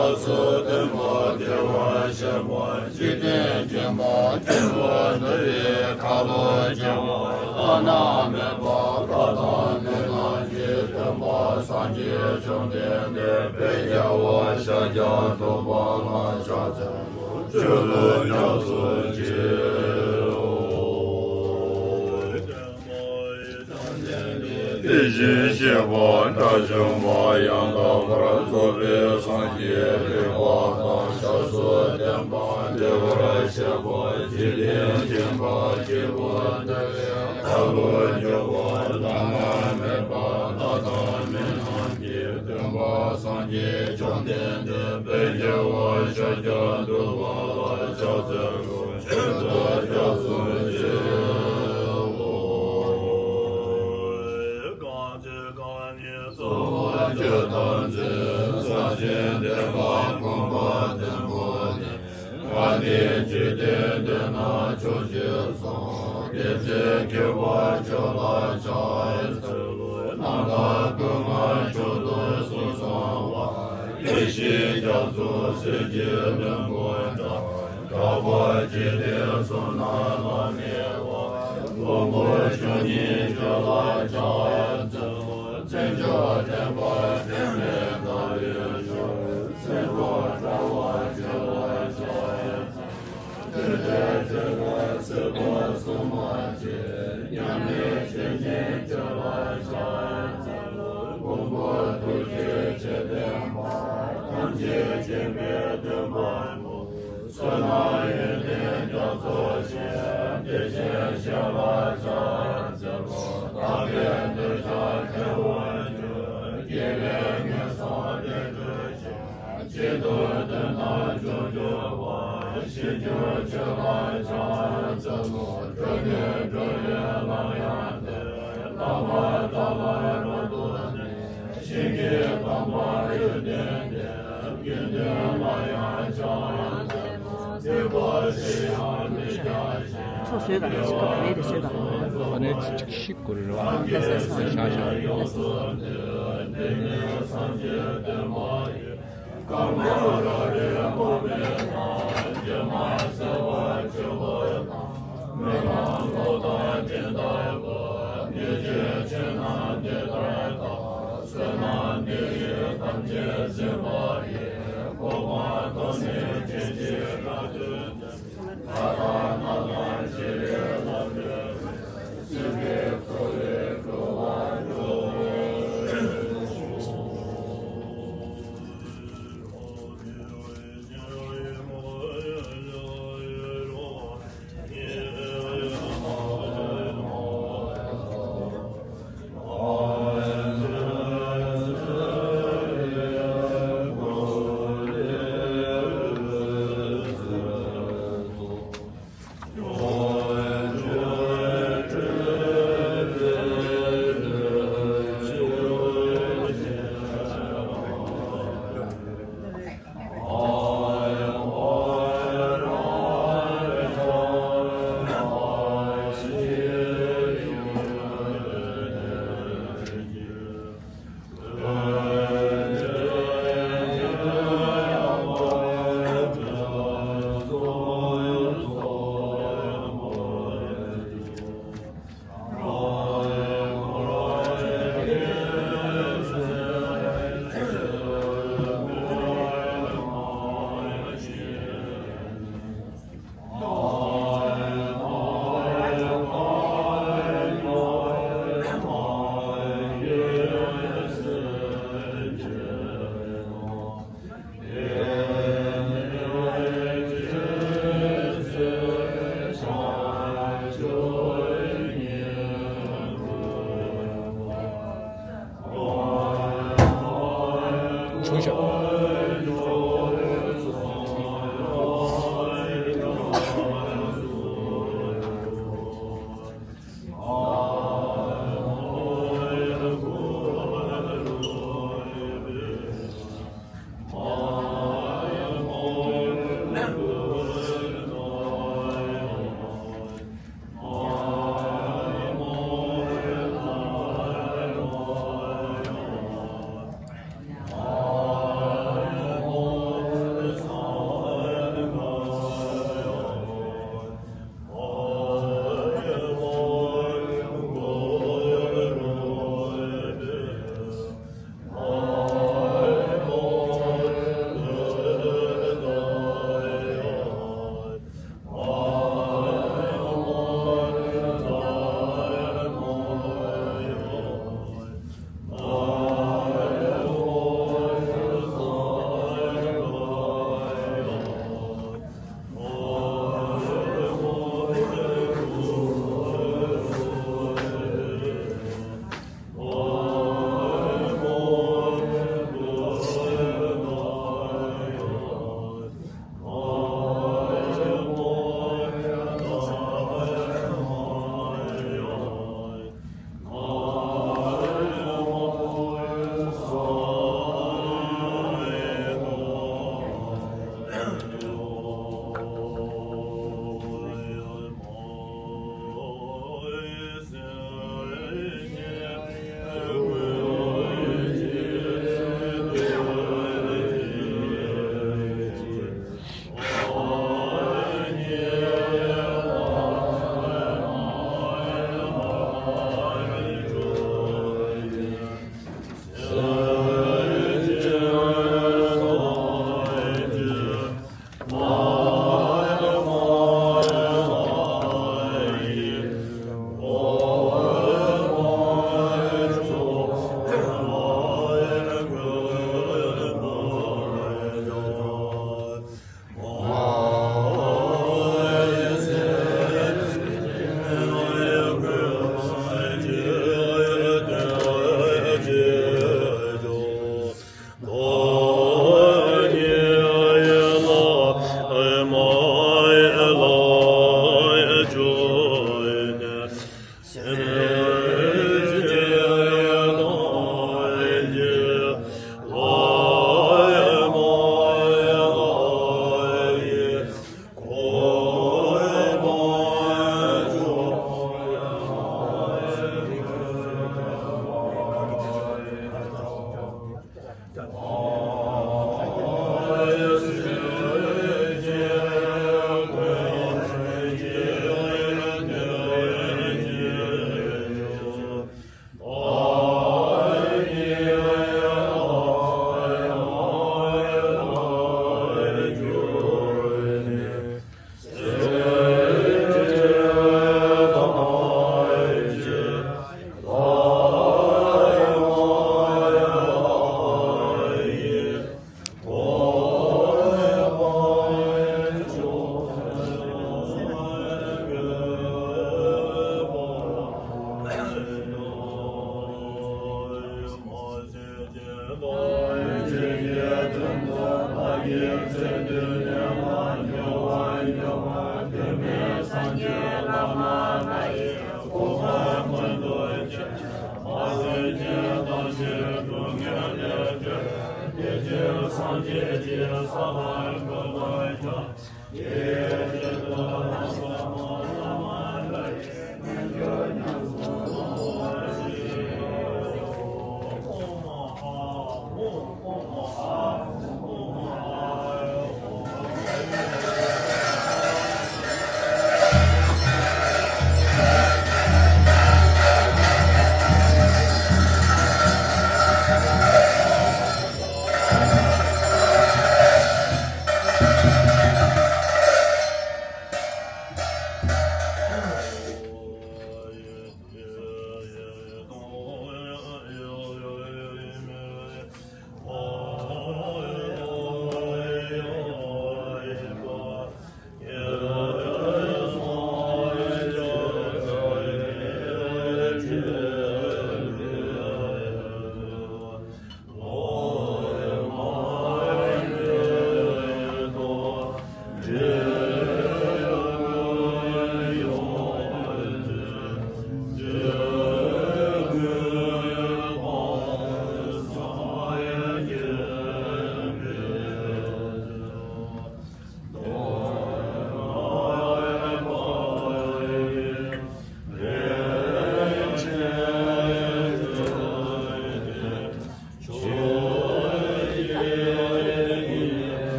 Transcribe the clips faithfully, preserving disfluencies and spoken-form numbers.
སྐྱབས་སུ་བསྟན་པ་བདེ་བར་གཤེགས་པ། འཇིག་རྟེན་མཁྱེན་པ་མཁྱེན་པར་འདུལ་བའི་ཁ་ལོ་སྒྱུར་བ། བླ་ན་མེད་པ་བླ་དང་མི་རྣམས་ཀྱི་སྟོན་པ། སངས་རྒྱས་བཅོམ་ལྡན་འདས་དཔལ་རྒྱལ་བ་ཤཱཀྱ་ཐུབ་པ་ལ་ཕྱག་འཚལ་ལོ། མཆོད་དོ་སྐྱབས་སུ་མཆིའོ། དེ་བཞིན་གཤེགས་པ་དགྲ་བཅོམ་པ་ཡང་དག་པར་རྫོགས་པའི་སངས་རྒྱས་རིག་པ་དང་། སྐྱབས་སུ་བསྟན་པ་བདེ་བར་གཤེགས་པ། འཇིག་རྟེན་མཁྱེན་པ་མཁྱེན་པར་འདུལ་བའི་ཁ་ལོ་སྒྱུར་བ། བླ་ན་མེད་པ་བླ་དང་མི་རྣམས་ཀྱི་སྟོན་པ། སངས་རྒྱས་བཅོམ་ལྡན་འདས་དཔལ་རྒྱལ་བ་ཤཱཀྱ་ཐུབ་པ་ལ་ཕྱག་འཚལ་ལོ། མཆོད་དོ་སྐྱབས་སུ་མཆིའོ། གང་ཚེ་གང་གནས་གཙོ་བོ་ཆོས་དང་མཛོད། ས་ཆེན་འདི་ལ་གོམ་པ་བདུན་བོར་ནས། གང་གནས་འཇིག་རྟེན་འདི་ན་ཕྱོགས་བཅུ་སོང་། དེ་ཚེ་མཁས་པ་ཁྱོད་ལ་ཕྱག་འཚལ་ལོ། རྣམ་དག་སྐུ་མངའ་མཆོག་ཏུ་གཟུགས་བཟང་བ། ཡེ་ཤེས་རྒྱ་མཚོ་གསེར་གྱི་ལྷུན་པོ་འདྲ། གྲགས་པ་འཇིག་རྟེན་གསུམ་ན་བླ་མེད་པ། མགོན་པོ་ཁྱོད་ཉིད་ཁྱོད་ལ་ཕྱག་འཚལ་ལོ། མཚན་མཆོག་ལྡན་པ་དྲི་མེད་ཟླ་འོད་འཕྲོ། སེར་པོ་འདྲ་བ་ཁྱོད་ལ་ཕྱག་འཚལ་ལོ། ཐུགས་རྗེ་ཆེ་ལ་སྲིད་པ་གསུམ་མ་མཆིས། མཉམ་མེད་ཆོས་ཉིད་ཁྱོད་ལ་ཕྱག་འཚལ་ལོ། མགོན་པོ་ཐུགས་རྗེ་ཆེ་ལྡན་པ། ཐམས་ཅད་མཁྱེན་པའི་སྟོན་པ་པོ། བསོད་ནམས་ཡོན་ཏན་རྒྱ་མཚོ་ཆེ། དེ་བཞིན་གཤེགས་ལ་ཕྱག་འཚལ་ལོ། དག་པའི་གདུལ་བྱ་ཐུལ་བར་འགྱུར། དགེ་བའི་ངན་སོང་ལས་གྲོལ་ཕྱིར། སྤྱི་ཏོག་དོན་དམ་བྱང་ཆུབ་བར། ཞི་འགྱུར་ཆོས་ལ་ཕྱག་འཚལ་ལོ། འགྲོ་དོན་འགྲོ་བའི་ལམ་ཡང་བདེ། ལྷག་པར་ལྟ་བ་རབ་ཏུ་གནས། ཞིང་གི་དམ་པ་ཡོན་ཏན་ལྡན། དགེ་འདུན་ལ་ཡང་ཕྱག་འཚལ་ལོ། སྡིག་པ་སེལ་ཡང་མི་རྒྱག་ཅིང་། ཚོགས་བཟོས་དང་། ཞིག་སྐབས་རེ་རེ་བཟོས་དང་། ཨ་ནི་ཅིག་ཤིག་གོ་རེ་རོ། ལགས་སོ། ཤ་ཤ། ལགས་སོ།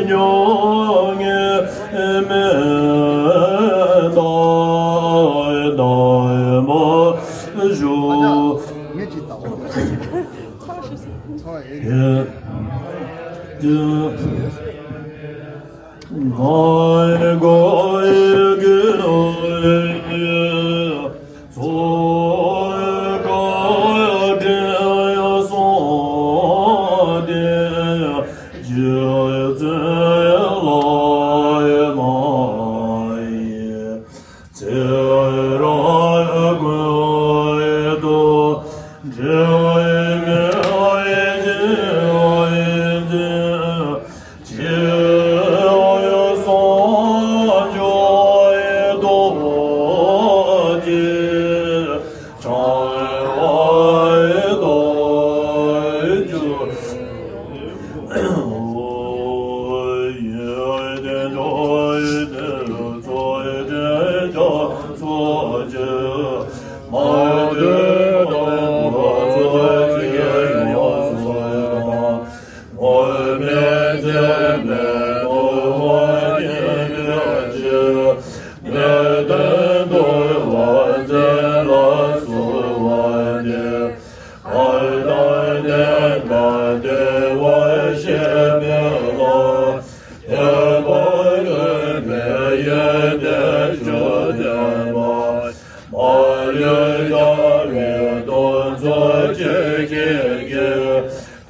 མྱོང་ངེས་མེད་ལྟར་ལྟར་མ་བཞུགས།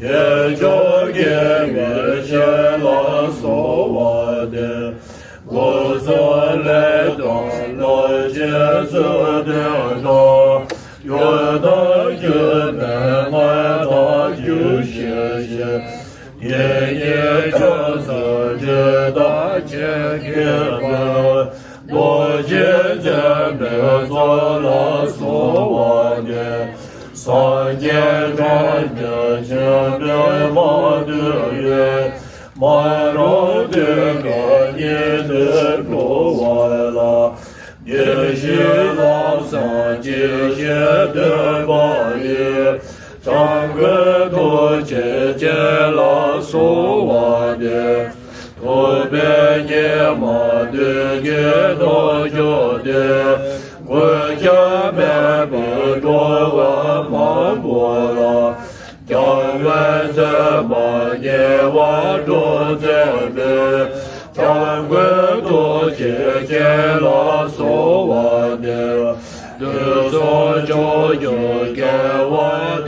དེ་མཆོག་དགེ་བའི་བཤེས་ལ་གསོལ་བ་འདེབས། སྐུ་གསུམ་ལས་དང་བློ་ཆེན་ཚུལ་ལྡན་དང་། ཡང་དག་གུས་པས་བསྔགས་བརྗོད་ཤིང་བཞེངས། དེ་ཉིད་ཕྱག་འཚལ་ཕྱི་དང་ཕྱི་ཁྱེར་འཕགས། རྡོ་རྗེ་འཛིན་པའི་ཚོགས་ལ་གསོལ་བ་འདེབས། སངས་རྒྱས་གྲངས་མེད་མཁྱེན་པའི་མང་ཐོས་ཡིས། མ་རིག་དུས་གང་ཉིད་དུ་འགྲོ་བ་ལ། བདེ་གཤེགས་ལམ་བཟང་ཇི་བཞིན་སྟོན་པ་ཡི། བྱམས་མགོན་ཐུགས་རྗེ་ཅན་ལ་གསོལ་བ་འདེབས། ཐུབ་པའི་ཉི་མ་བདུད་ཀྱི་དོན་བསྒྱུར་ཏེ། མགོན་སྐྱབས་མེད་པར་འགྲོ་བ་མང་པོ་ལ། རྒྱལ་བའི་བསྟན་པ་ཉེ་བར་འགྲོ་མཛད་པའི། བྱམས་མགོན་ཐུགས་རྗེ་ཅན་ལ་གསོལ་བ་འདེབས། དུས་གསུམ་ཕྱོགས་བཅུའི་རྒྱལ་བ་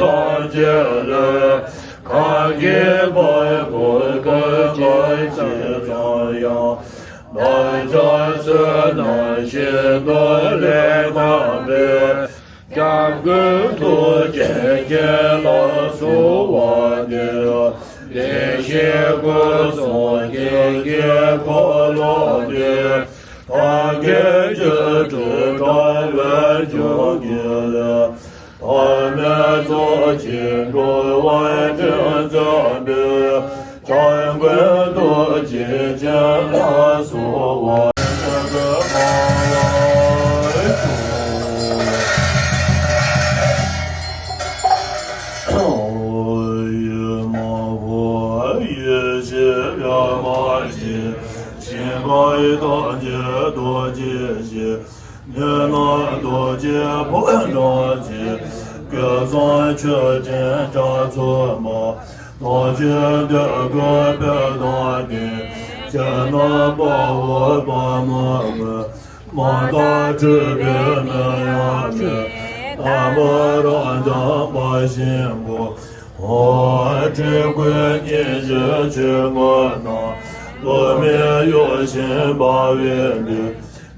ཐམས་ཅད་ལས། གང་གིས་འཕགས་པའི་མགོན་སྐྱབས་ཅི་ཙམ་ཡང་། བདག་ཅག་བསོད་ནམས་ཤིན་ཏུ་ལེགས་བསྔགས་པའི། སྐྱབས་མགོན་ཐུགས་རྗེ་ཅན་ལ་གསོལ་བ་འདེབས། བདེ་གཤེགས་སྐུ་གསུམ་ཀུན་གྱི་འཁོར་ལོ་སྟེ། བར་གྱི་སྒྱུ་འཕྲུལ་དྲ་བའི་འབྱུང་གནས་ལས། ཐོགས་མེད་ཚོགས་ཀྱིས་འགྲོ་བ་འདྲེན་མཛད་པའི། བྱམས་མགོན་ཐུགས་རྗེ་ཅན་ལ་གསོལ་བ་འདེབས། ཡེ་མ་ཧོ། ཡེ་ཤེས་པདྨ་འབྱུང་གནས། ཞིང་ཁམས་ཐམས་ཅད་རྡོ་རྗེ་ཡིས། ནད་མནར་རྡོ་རྗེ་ཕོ་བྲང་གི། སྐད་གསང་མཆོད་སྤྲིན་རྒྱ་མཚོ་མ། རྡོ་རྗེ་འདོད་དགུ་དཔལ་དང་ལྡན། ཕྱི་ནང་དཔའ་བོ་དཔའ་མོ་ཀུན། མ་དག་འཁྲུལ་པའི་མིང་ཡང་མེད། དམ་པ་རབ་འབྱམས་དཔའ་ཆེན་པོ། ཧོ། སྤྲུལ་སྐུ་ཉི་ཤུ་ཆུ་བོ་རྣམས། བླ་མེད་གཡོ་ཞིང་འབར་བའི་མདུད།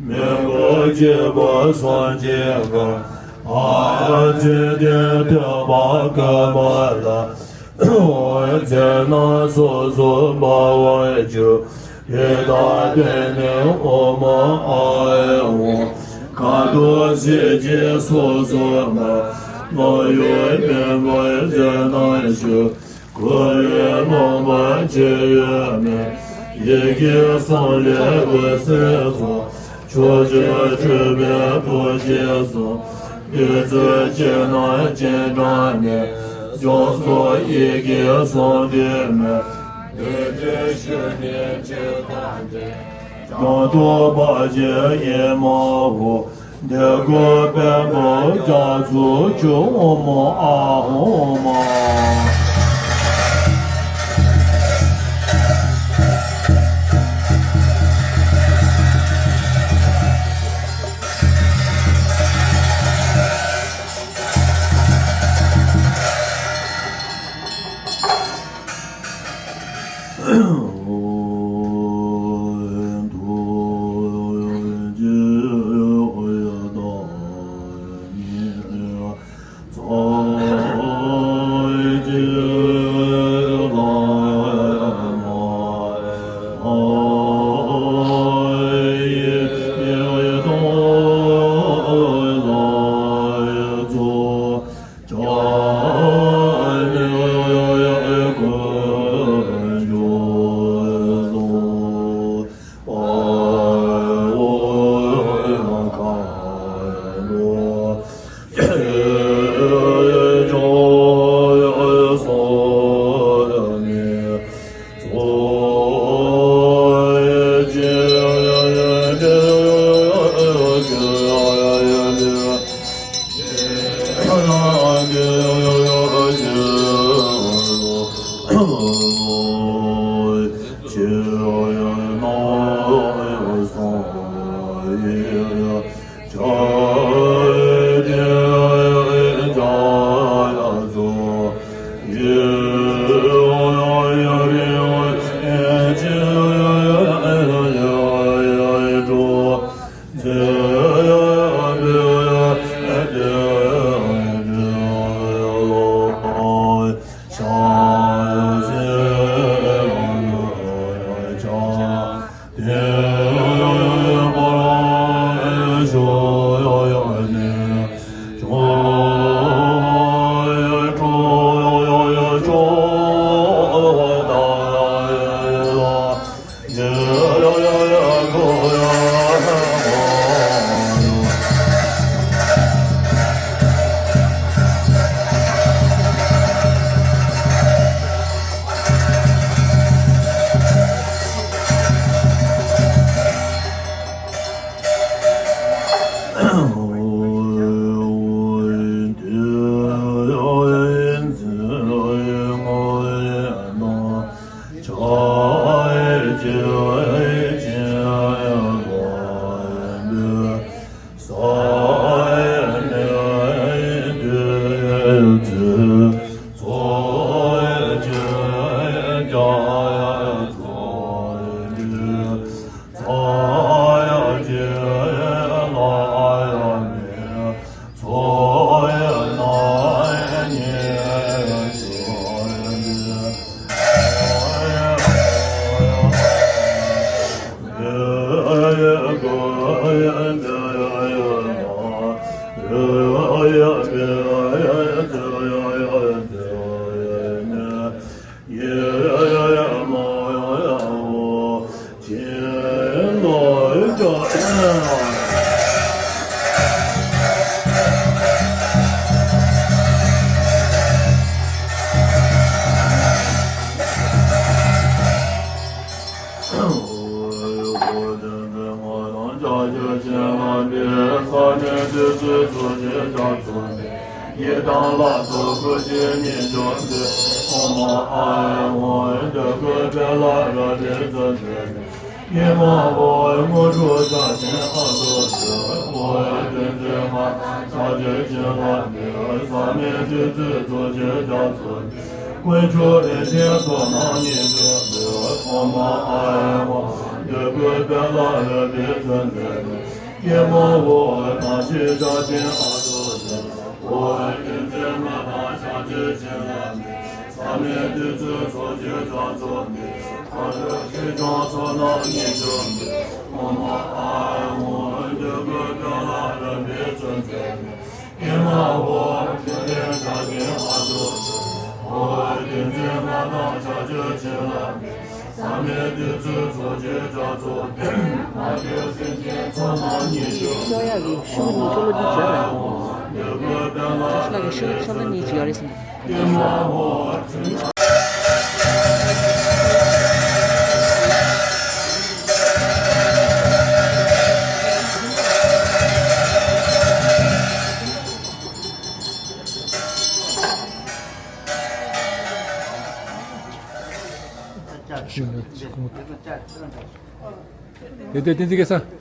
མི་མགོ་གཅིག་པུ་སངས་རྒྱས་དཀར། ཨ་ཙི་དེ་ཐོད་པ་བཀོད་པ་ལ། ཧོ། མཚན་རྣམས་སོ་སོར་འབར་བར་གྱུར། ཡི་དྭགས་སྡེ་ནི་ཨོཾ་ཨཱཿཧཱུྃ། ཁ་དོག་གཟི་བརྗིད་སོ་སོར་མངའ། རྣོ་ཡོད་མི་མགོའི་མཛེས་རྣམས་བཞུགས། གུ་རུའི་ལུང་པར་ཅི་ཡོད་མེད། ཡི་གེ་གསུམ་ལས་འོད་ཟེར་འཕྲོ། ཕྱོགས་བཅུར་སྤྲུལ་པའི་ཐུགས་རྗེས་བཟུང་། བདུད་རྩི་ཅན་རྣམས་སྤྱན་དྲངས་ནས། སྐྱོབ་སོགས་ཡི་གེ་གསུམ་ལྡན་མའི། ཡོན་ཏན་ཞུ་ནས་ཆོས་དང་འབྲེལ། ཡང་དག་པ་ཞིག་ཡེ་མ་ཧོ། འདི་ཀོ་བེམ་པོ་རྒྱ་མཚོ་ཆུ་འོ་མ་ཨ་ཧོ་མ། ཡི་དམ་ལྷ་ཚོགས་སྐུ་ཕྱི་ཉིད་འབྱུང་ཚུལ། ཨོཾ་ཨཱཿཧཱུྃ་འདོད་དགུ་པེ་ལ་རཀྵི་ཙི་ཙི། ཨེ་མ་ཧོ་དངོས་གྲུབ་ཕྱག་ཆེན་ཨ་ཏོ་ཙི། ཨོཾ་བདུད་རྩི་ལྔ་དང་ཕྱག་མཆོད་བྱིན་རླབས་འདི། བསམ་ཡས་བདུད་རྩིའི་ཚོགས་ཀྱི་རྒྱ་མཚོ་འདི། དཀོན་མཆོག་རིན་ཆེན་ཚོགས་རྣམས་ཉིད་འབྱུང་ཚུལ། ཨོཾ་ཨཱཿཧཱུྃ་འདོད་དགུ་པེ་ལ་རཀྵི་ཙི་ཙི། ཨེ་མ་ཧོ་དམ་ཆོས་ཕྱག་ཆེན་ཨ་ཏོ་ཙི། ཨོཾ་བདུད་རྩི་ལྔ་དང་ཕྱག་མཆོད་བྱིན་རླབས་འདི། བསམ་ཡས་བདུད་རྩིའི་ཚོགས་ཀྱི་རྒྱ་མཚོ་འདི། མཁའ་འགྲོ་ཆོས་སྐྱོང་ཚོགས་རྣམས་ཉིད་འབྱུང་ཚུལ། ཨོཾ་ཨཱཿཧཱུྃ་འདོད་དགུ་པེ་ལ་རཀྵི་ཙི་ཙི། ཨེ་མ་ཧོ་ཆོས་ལྡན་ཕྱག་ཆེན་ཨ་ཏོ་ཙི། ཨོཾ་བདུད་རྩི་ལྔ་དང་ཕྱག་མཆོད་བྱིན་རླབས་འདི། བསམ་ཡས་བདུད་རྩིའི་ཚོགས་ཀྱི་རྒྱ་མཚོ་འདི། མཁའ་འགྲོ་སེམས་ཅན་ཚོགས་རྣམས་ཉིད་འབྱུང་ཚུལ། ཤོ་ཡ་གི་ཤོ་ག་ནི་ཅོ་ལོ་འདི་བརྗོད་ར། ཨོཾ་བདུད་རྩི་ལྔ་དང་ཕྱག་མཆོད་བྱིན་རླབས་འདི། ཨེ་མ་ཧོ་ཆོས་ལྡན་ཕྱག་ཆེན་ཨ་ཏོ་ཙི། དེ་དེ་བསྟན་འཛིན་སྐལ་བཟང་།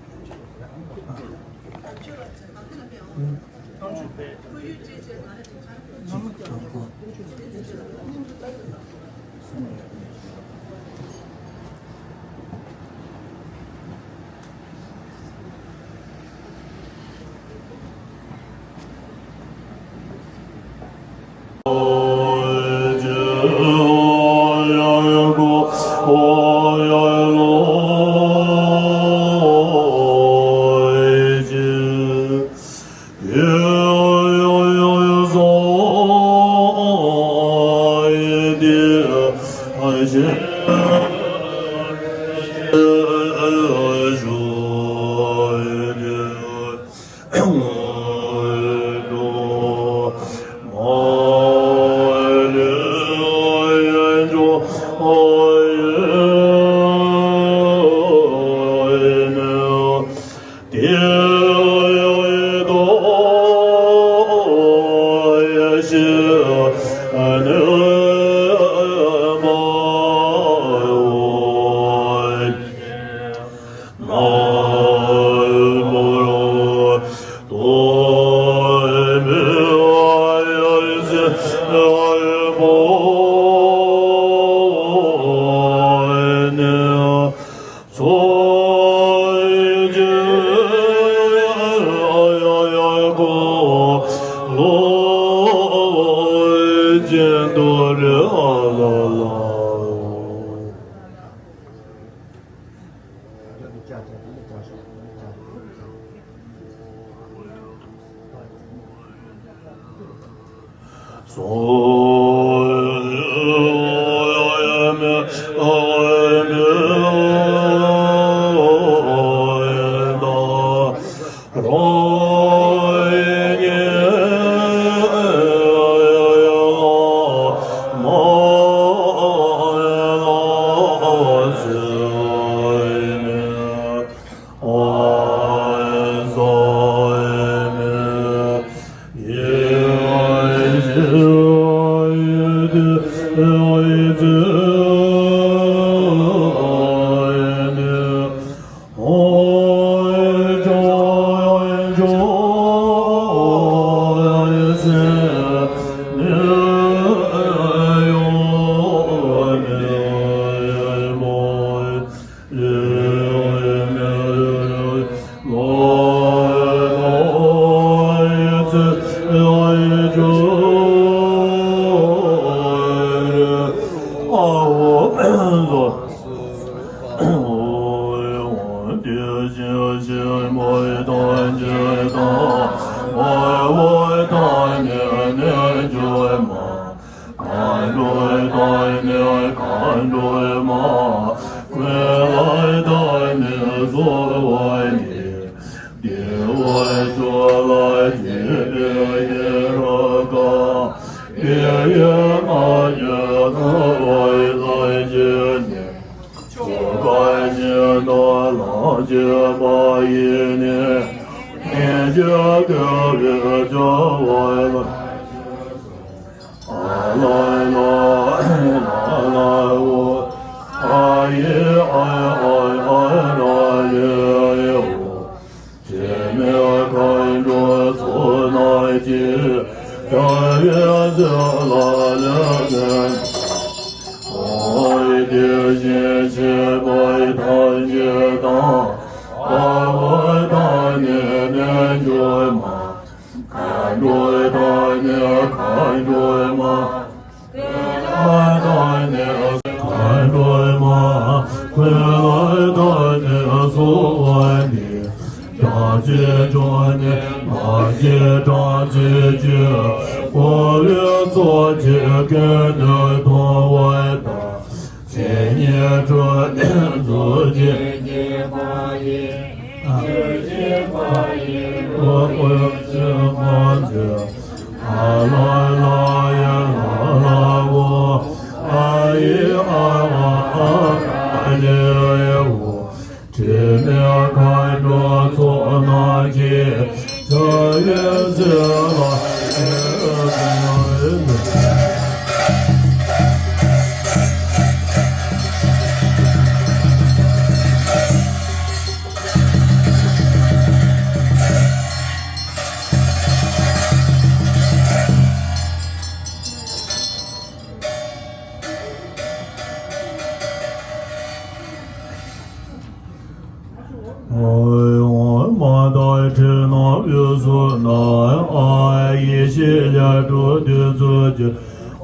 ཡེ་ཤེས་ལས་གྲུབ་བདུད་རྩི་ཆེ།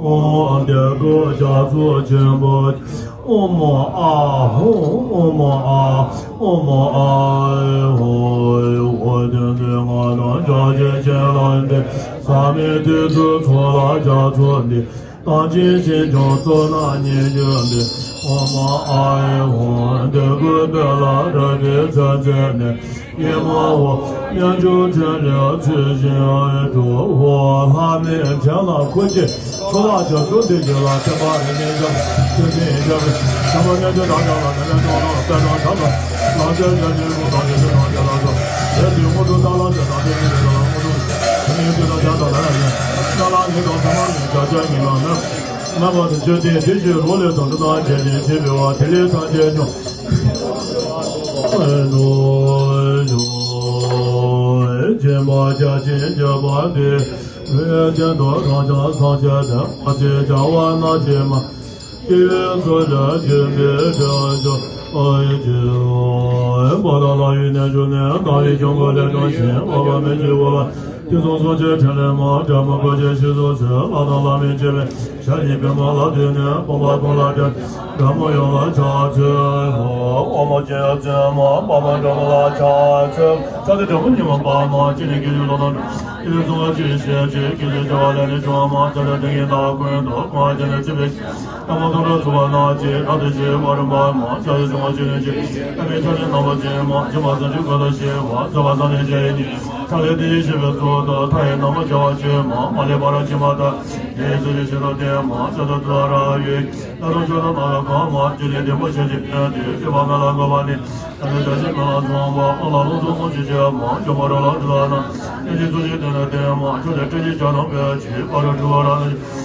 ཨོཾ་དེ་ཀོ་རྒྱ་མཚོ་ཆེན་པོ། ཨོཾ་ཨཱཿཧཱུྃ། ཨོཾ་ཨཱཿཧཱུྃ། ཨོཾ་ཨཱཿཧཱུྃ། འོད་ལྡན་ཚེ་དབང་དང་ཕྱག་རྒྱའི་བྱིན་རླབས་འདི། ཟག་མེད་བདུད་རྩིའི་ཚོགས་ལ་རྒྱ་མཚོ་འདི། དམ་ཅན་ཞིང་སྐྱོང་ཚོགས་རྣམས་ཉེར་བཞི་པའི། ཨོཾ་ཨཱཿཧཱུྃ། འདོད་དགུ་འདོད་ལ་རབ་དགའི་ཚེ་ཚད་ནས། ཨེ་མ་ཧོ། དབྱངས་འཇུག་ཕྲིན་ལས་ཚུལ་བཞིན་སྒྲུབ་ཧོ། ལྷ་མིའི་བྱིན་རླབས་ཁོ་ཆེ། ཚོགས་ལ་རྒྱ་མཚོ་འདི་བཞིན་ལ་བརྟན་པ་རིམ་གཉིས་འཇོམས། ཆོས་ཀྱི་ཡེ་ཤེས་ཀྱི་བྱམས་པ་རྣལ་འབྱོར་དག་ཀྱང་ལ་ནི་ལན་ཀྱང་ལ་དཔལ་དང་བྱམས་པ་ལ་མཛད་བྱ་ཆེན་པོ་དང་ཆེ་ཆེ་དང་ཆེ་ལ་སོགས་ལས་ཀྱི་དངོས་གྲུབ་རྟགས་ལ་མཛད་དང་དེ་ཉིད་ལས་ལ་དངོས་གྲུབ་ཆེན་མོའི་དུས་དང་རྒྱ་དང་ལ་ཡང་ཡང་ལ་ལ་ཉིད་དང་ཐ་མ་ཉིད་བརྒྱ་བརྒྱ་ཉིད་ལ་ནི། རྣམ་པ་དང་མཆོད་རྟེན་དེ་བཞིན་རོ་ལས་དང་གྲུབ་དང་བྱས་ནས་བྱེད་པའི་བ་དེ་ལས་ཐམས་ཅད་སྐྱོང་། སྦྱིན་པ་བརྒྱ་བྱིན་བརྒྱ་པ་འདི། འོད་ལྡན་དུ་གང་ཤར་སངས་རྒྱས་དང་། མ་ཚིག་བྱ་བ་སྣ་ཚོགས་མ། སྐྱེ་བོའི་ཚོགས་ལ་སྦྱིན་པའི་བྱ་བྱ་ཨ་ཡེ་ཅི། འཕགས་པ་ལྷ་ཡི་གནས་བཅུ་ནས། བདག་ཡི་འཇུག་ངོགས་ལས་བྱུང་ཞིང་། འཕགས་པ་མི་བསྐྱོད་འོད་དཔག་མེད་ཀྱི་འོད་ལ། དུས་གསུམ་སངས་རྒྱས་ཕྲིན་ལས་མ། དྲི་མ་བཀོད་ཅིང་ཞིང་རྫོགས་སུ། ལྷ་དང་ལྷ་མིན་བཅས་པའི་ཞལ་གྱིས་བསྐུལ་མ་ལ་བཏུད་ནས། ཕོངས་པ་ཀུན་ལ་སྟེར། སྒྲ་སྙན་དབྱངས་ལ་ཕྱག་འཚལ་ལོ། དབང་མོ་སྤྱན་རས་གཟིགས་མ། འཕགས་པ་སྒྲོལ་མ་ལ་ཕྱག་འཚལ། ཕྱག་འཚལ་སྒྲ་སྙན་མ་འཕགས་མ། སྤྱན་ནི་སྐད་ཅིག་གློག་དང་འགྲོས། ཡེ་ཤེས་གསུང་ལ་ཆོས་ཤེས་བྱེད། སྐད་ཅིག་བྱ་བ་ལས་ནི་བྱུང་བ་མ། ཕྱག་འཚལ་ཏིང་ངེ་འཛིན་ལྟ་བ་ཀུན་ཏུ། གང་བ་ཅན་ལ་བརྩེ་བས། ལྷ་མོ་དང་ལ་སོགས་པ་རྣམས་ཀྱིས། བདག་ལྟ་ཕྱི་བ་རིམ་པ་མ། ཕྱག་འཚལ་བྱུང་བ་ཆོས་ཉིད་ཀྱི། ཨ་མའི་ཕྱག་ནི་རྣམ་པ་ཅན་མ། སྦྱིན་པ་བྱང་ཆུབ་ཀུན་ཏུ་སྤྱད་པ། བཟོད་པ་བཟང་ངན་ཅན་ཡིན་ནི། ཕྱག་ལས་དེ་བཞིན་གཤེགས་པའི་ཚུལ་དུ། མཐའ་ཡས་རྣམ་པར་རྒྱལ་བ་ཆེན་མ། མ་ལུས་པ་རབ་མཁྱེན་པ་དག། དེ་ཡི་ཚུལ་གྱིས་ཞིང་དུ་སྟོན་མ། ཕྱག་འཚལ་ཏུཏྟཱ་ར་ཡེ། ལྷ་དང་ཕྱོགས་དང་ནགས་ལ་གང་མ། བཅོལ་ནས་བདེ་མོ་ཞིང་གི་ཕན་བདེ། སྤྱོད་པ་མེད་ལ་འགོད་པ་ནི། ཐ་མལ་བརྒྱ་བྱིན་མེ་ལ་སོགས་པ། སྔགས་ལ་ལོངས་སུ་སྤྱོད་ཕྱིར་མ། འཇོམས་པ་རོ་ལངས་ཏུཏྟཱ་ན། ལྷན་ཅིག་ཚུལ་བཞིན་བསྟན་ནས་བསྟན་མ། ཕྱག་འཚལ་ཏྲཊ་ཅེས་བྱ་རྣམས་ཀྱིས། བར་དུ་གྲོལ་བར་རབ་ཏུ་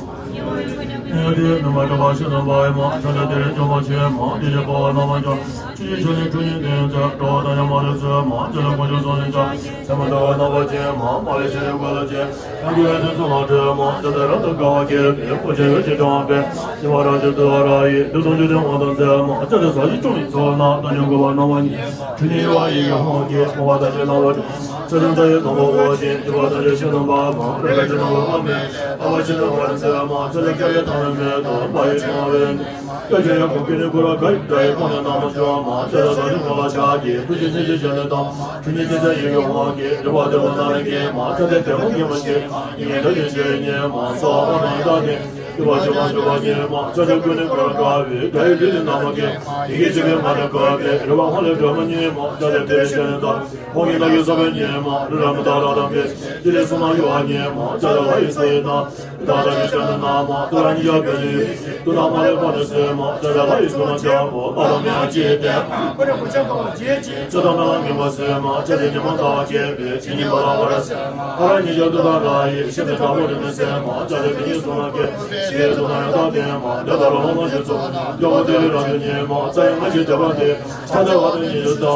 བྱེད། དེ་ནི་མ་བྲལ་བར་ཤིན་ཏུ་འཕགས་མ། ཕྱག་འཚལ་དེ་ལས་བྱུང་བ་ཆེན་མ། དེ་བཞིན་འཕགས་པ་རྣམ་པ་ཀུན། ཆོས་ཀྱི་ཆུ་ནི་ཁྲོ་གཉེར་ལྡན་ཚེ། འགྲོ་བ་དང་ཡང་མ་ལུས་སོ་མ། ཅི་ལ་དཀོན་མཆོག་གསུམ་ནི་ཕྱག། སེམས་མ་དགའ་བ་རྣམ་པ་ཅན་མ། མ་ལུས་ཕྱིར་ཡང་འཁོར་ལོ་ཅན། ཡང་དགེ་བའི་དོན་གསུམ་ལ་སྤྲོས་མ། ཅི་སྟེ་རབ་ཏུ་དགའ་བ་སྐྱེས་པའི། ཕོ་ཆེན་འོད་ཀྱི་ཕྲེང་བ་སྤེལ། ཞི་བ་རབ་ཏུ་ཏུ་བ་ར་ཡི། དུག་གསུམ་འཇོམས་ནི་དབང་དུ་མཛད་མ། ཅི་སྟེ་ཟག་བཅས་བཅོམ་པའི་ཚོགས་རྣམས། བདག་ཉིད་འགོག་པ་རྣམ་པ་གཉིས། ཁྲོ་གཉེར་ཡུ་བ་ཡི་གེ་ཧཱུྃ་གིས། མོས་པ་དང་བཅས་རྣམ་པ་ཀུན། ཕྱག་འཚལ་མཐའ་ཡས་དང་པོ་འོད་ཅན། འཇིགས་པ་ཐམས་ཅད་ཤིན་ཏུ་འབག་མ། རབ་དགའ་བྱེད་རྣམས་ལ་དབང་མེད། འཕགས་པ་ཤིན་ཏུ་དབང་བར་མཛད་མ། ཕྱག་འཚལ་སྐྱབས་ཡུལ་ཐ་མལ་མེད་དོ། འབའ་ཞིག་ཕྲེང་བའི་ནི། སྐྱོབ་བྱེད་ཡང་དག་ཀུན་ནི་སྐུ་རབ་དགའ་ཡི། དགྲ་ཡི་དཔུང་ནི་རྣམ་པར་འཇོམས་མ། ཕྱག་འཚལ་ཟག་བཅས་དབང་ལ་ཕྱག་གིས། ཐུགས་རྗེས་ནི་ཅི་ཞིག་ནི་དང་། ཁྲོ་གཉེར་ཅན་ཚེ་ཡི་གེ་ཧཱུྃ་གིས། འཇིགས་པ་བདུད་དཔུང་རྣམས་ལས་འགེམས་མ། ཕྱག་འཚལ་དེ་ཀུན་མཁྱེན་པ་ཞིག། སྙིང་གའི་བདག་ཉིད་ཆོས་ཉིད་མ། གསང་བ་དབང་ཐང་ཡི་དག་ནི། སྐྱོབ་པ་ཆེན་པོ་སྐྱོབ་པ་ཉིད་མ། ཕྱག་འཚལ་ཀུན་ནི་སྐུ་རབ་དགའ་བའི། དགྲ་ཡི་བདུད་རྩི་རྣམ་པར་འགེམས། ཡི་གེ་བཅུ་པའི་མ་ནི་བཀོད་པའི། རིག་པ་དབང་ལས་སྒྲོལ་མ་ཉིད་མ། ཕྱག་འཚལ་དེ་བཞིན་གཤེགས་ནི་དང་། ཧཱུྃ་གི་སྔགས་ཀྱི་ས་བོན་ཉིད་མ། རི་རབ་མུ་ཏོག་རབ་དང་འཕེལ། ཏི་ལི་སོ་མ་ཡུ་བ་ཉིད་མ། ཕྱག་འཚལ་ལྷ་ཡི་ས་ཡི་ནང་། ཏ་ཏ་ནི་ཤ་ནི་ན་མ། ཏུ་ར་ནི་ཡ་བེ་ནི་ཡུ། ཏུ་ན་མ་ལེ་པ་ནི་སེ་མ། ཕྱག་འཚལ་ལྷ་ཡི་སྐུ་རྣམས་ཆེན་པོ། པ་ར་མི་ཡ་ཅི་ཏེ། པུ་ར་གུ་ཅ་ག་བ་ཇེ་ཅི། ཚེ་དང་ནམ་མཁའ་ངེས་པ་སེ་མ། ཕྱག་འཚལ་ཉི་མ་ཟླ་བ་རྒྱས་པའི། ཇི་སྙེད་པ་ལ་བ་ར་སེ་མ། ཧ་ར་ནི་ཡ་ཏུ་ཏ་ར་ཡི། ཤིན་ཏུ་དྲག་པོ་རིག་མིག་སེ་མ། ཕྱག་འཚལ་དེ་ཉིད་གསུང་ལ་མཁས། ཞེས་ཚོགས་རྣམས་ཡང་དག་ལྡན་མ། འདི་ལྟར་རོ་ལངས་ཞིང་ཚོགས། སྐྱོབ་པ་དེ་ལས་རང་བྱུང་ཉིད་མ། རྩ་ཡི་སྔགས་ཀྱི་བཟླས་པ་འདི། ཕྱག་འཚལ་བ་དང་ཉིད་དུ་བལྟ་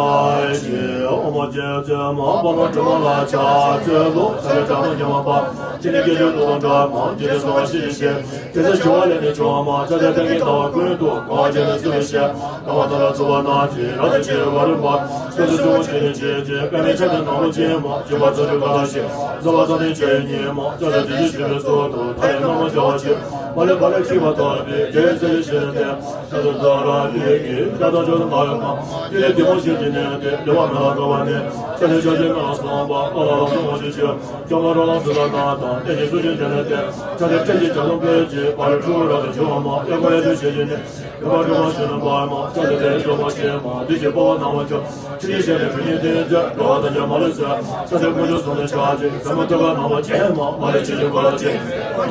ཞིང་། ཨོཾ་རྒྱལ་བྱེད་མ། འཕགས་མ་སྒྲོལ་མ་ལ་ཕྱག་འཚལ་ལོ། ཕྱག་འཚལ་སྒྲ་སྙན་མ་འཕགས་མ། སྤྱན་ནི་སྐད་ཅིག་གློག་དང་འདྲ་མ། འཇིག་རྟེན་གསང་བ་ཞི་བའི་ཞལ། དེ་ཚེ་ཞི་བ་ལས་ནི་བྱུང་བ་མ། ཕྱག་འཚལ་ཏིང་ངེ་འཛིན་ལྟ་བ་ཀུན་ཏུ། གང་བ་ཅན་ལ་བརྩེ་བས་བཤད། དགའ་བ་དང་ལ་སོགས་པ་རྣམས་ཀྱིས། རབ་ཏུ་ཕྱི་བ་རིམ་པ། སྐྱབས་སུ་འགྲོ་བ་ཆོས་ནི་སྤྱད་ཅིང་། པདྨའི་ཆ་ནི་རྣམ་པ་ཅན་མ། སྤྱོད་པ་བྱང་ཆུབ་ཀུན་ལ་སྤྱད། བཟོད་པ་བཟང་ངན་ཅན་ཉིད་མ། ཕྱག་འཚལ་དེ་བཞིན་གཤེགས་པའི་ཚུལ་དུ། མཐའ་ཡས་རྣམ་པར་རྒྱལ་བ་ཆེ། མ་ལུས་པ་ལས་སྐྱེས་པ་ཐོབ་པའི། རྒྱལ་བའི་སྲས་ལ་བསྟེན། ཕྱག་འཚལ་ཏུཏྟཱ་ར་ཡི་གེ་ཤ་དང་མཆོག་ཏུ་བསྔགས་པའི་མ། ཏི་ལི་བདེ་བ་བཞི་ཡི་གནས་ཏེ། བདེ་བ་མེད་ལ་འགོད་པ་ནི། ཕྱག་འཚལ་ཕྱག་རྒྱའི་མེ་ལ་སོགས་པ། ལྷ་ལ་ལོངས་སུ་སྤྱོད་ཕྱིར། སྐྱོབ་པ་རོ་ལངས་ཏུཏྟཱ་ན་དང་། དེ་བཞིན་ཚུལ་བཞིན་དེ་ལས་བསྟན། ཕྱག་འཚལ་ཏྲཊ་ཅེས་བྱ་རྣམས་ཀྱིས། བར་དུ་གྲོལ་བར་རབ་ཏུ་བྱེད་པ་མ། ཡང་སྐུ་ལས་ཐོན་ཞེས་བྱས་ནས། འགྲོ་བ་སྒྲོལ་མ་ཞིང་རྣམ་པར་མ། ཕྱག་འཚལ་དེ་ལས་སྐྱོབ་པ་ཆེན་མ། འདི་ཕྱིར་འཕགས་པ་རྣམ་པ་ཀུན། ཁྲོ་གཉེར་ཅན་ལས་ཁྲོ་གཉེར་ལྡན་ཚེ། འགྲོ་བ་དང་ཡང་མ་ལུས་སུ། ཕྱག་འཚལ་དཀོན་མཆོག་གསུམ་ལ་ཕྱག་བགྱིས། ཟབ་མོ་ཐུབ་པ་རྣམ་པ་ཅན་མ། མ་ལུས་ཕྱིར་ཡང་འཁོར་ལོ་ཅན། ཕྱག་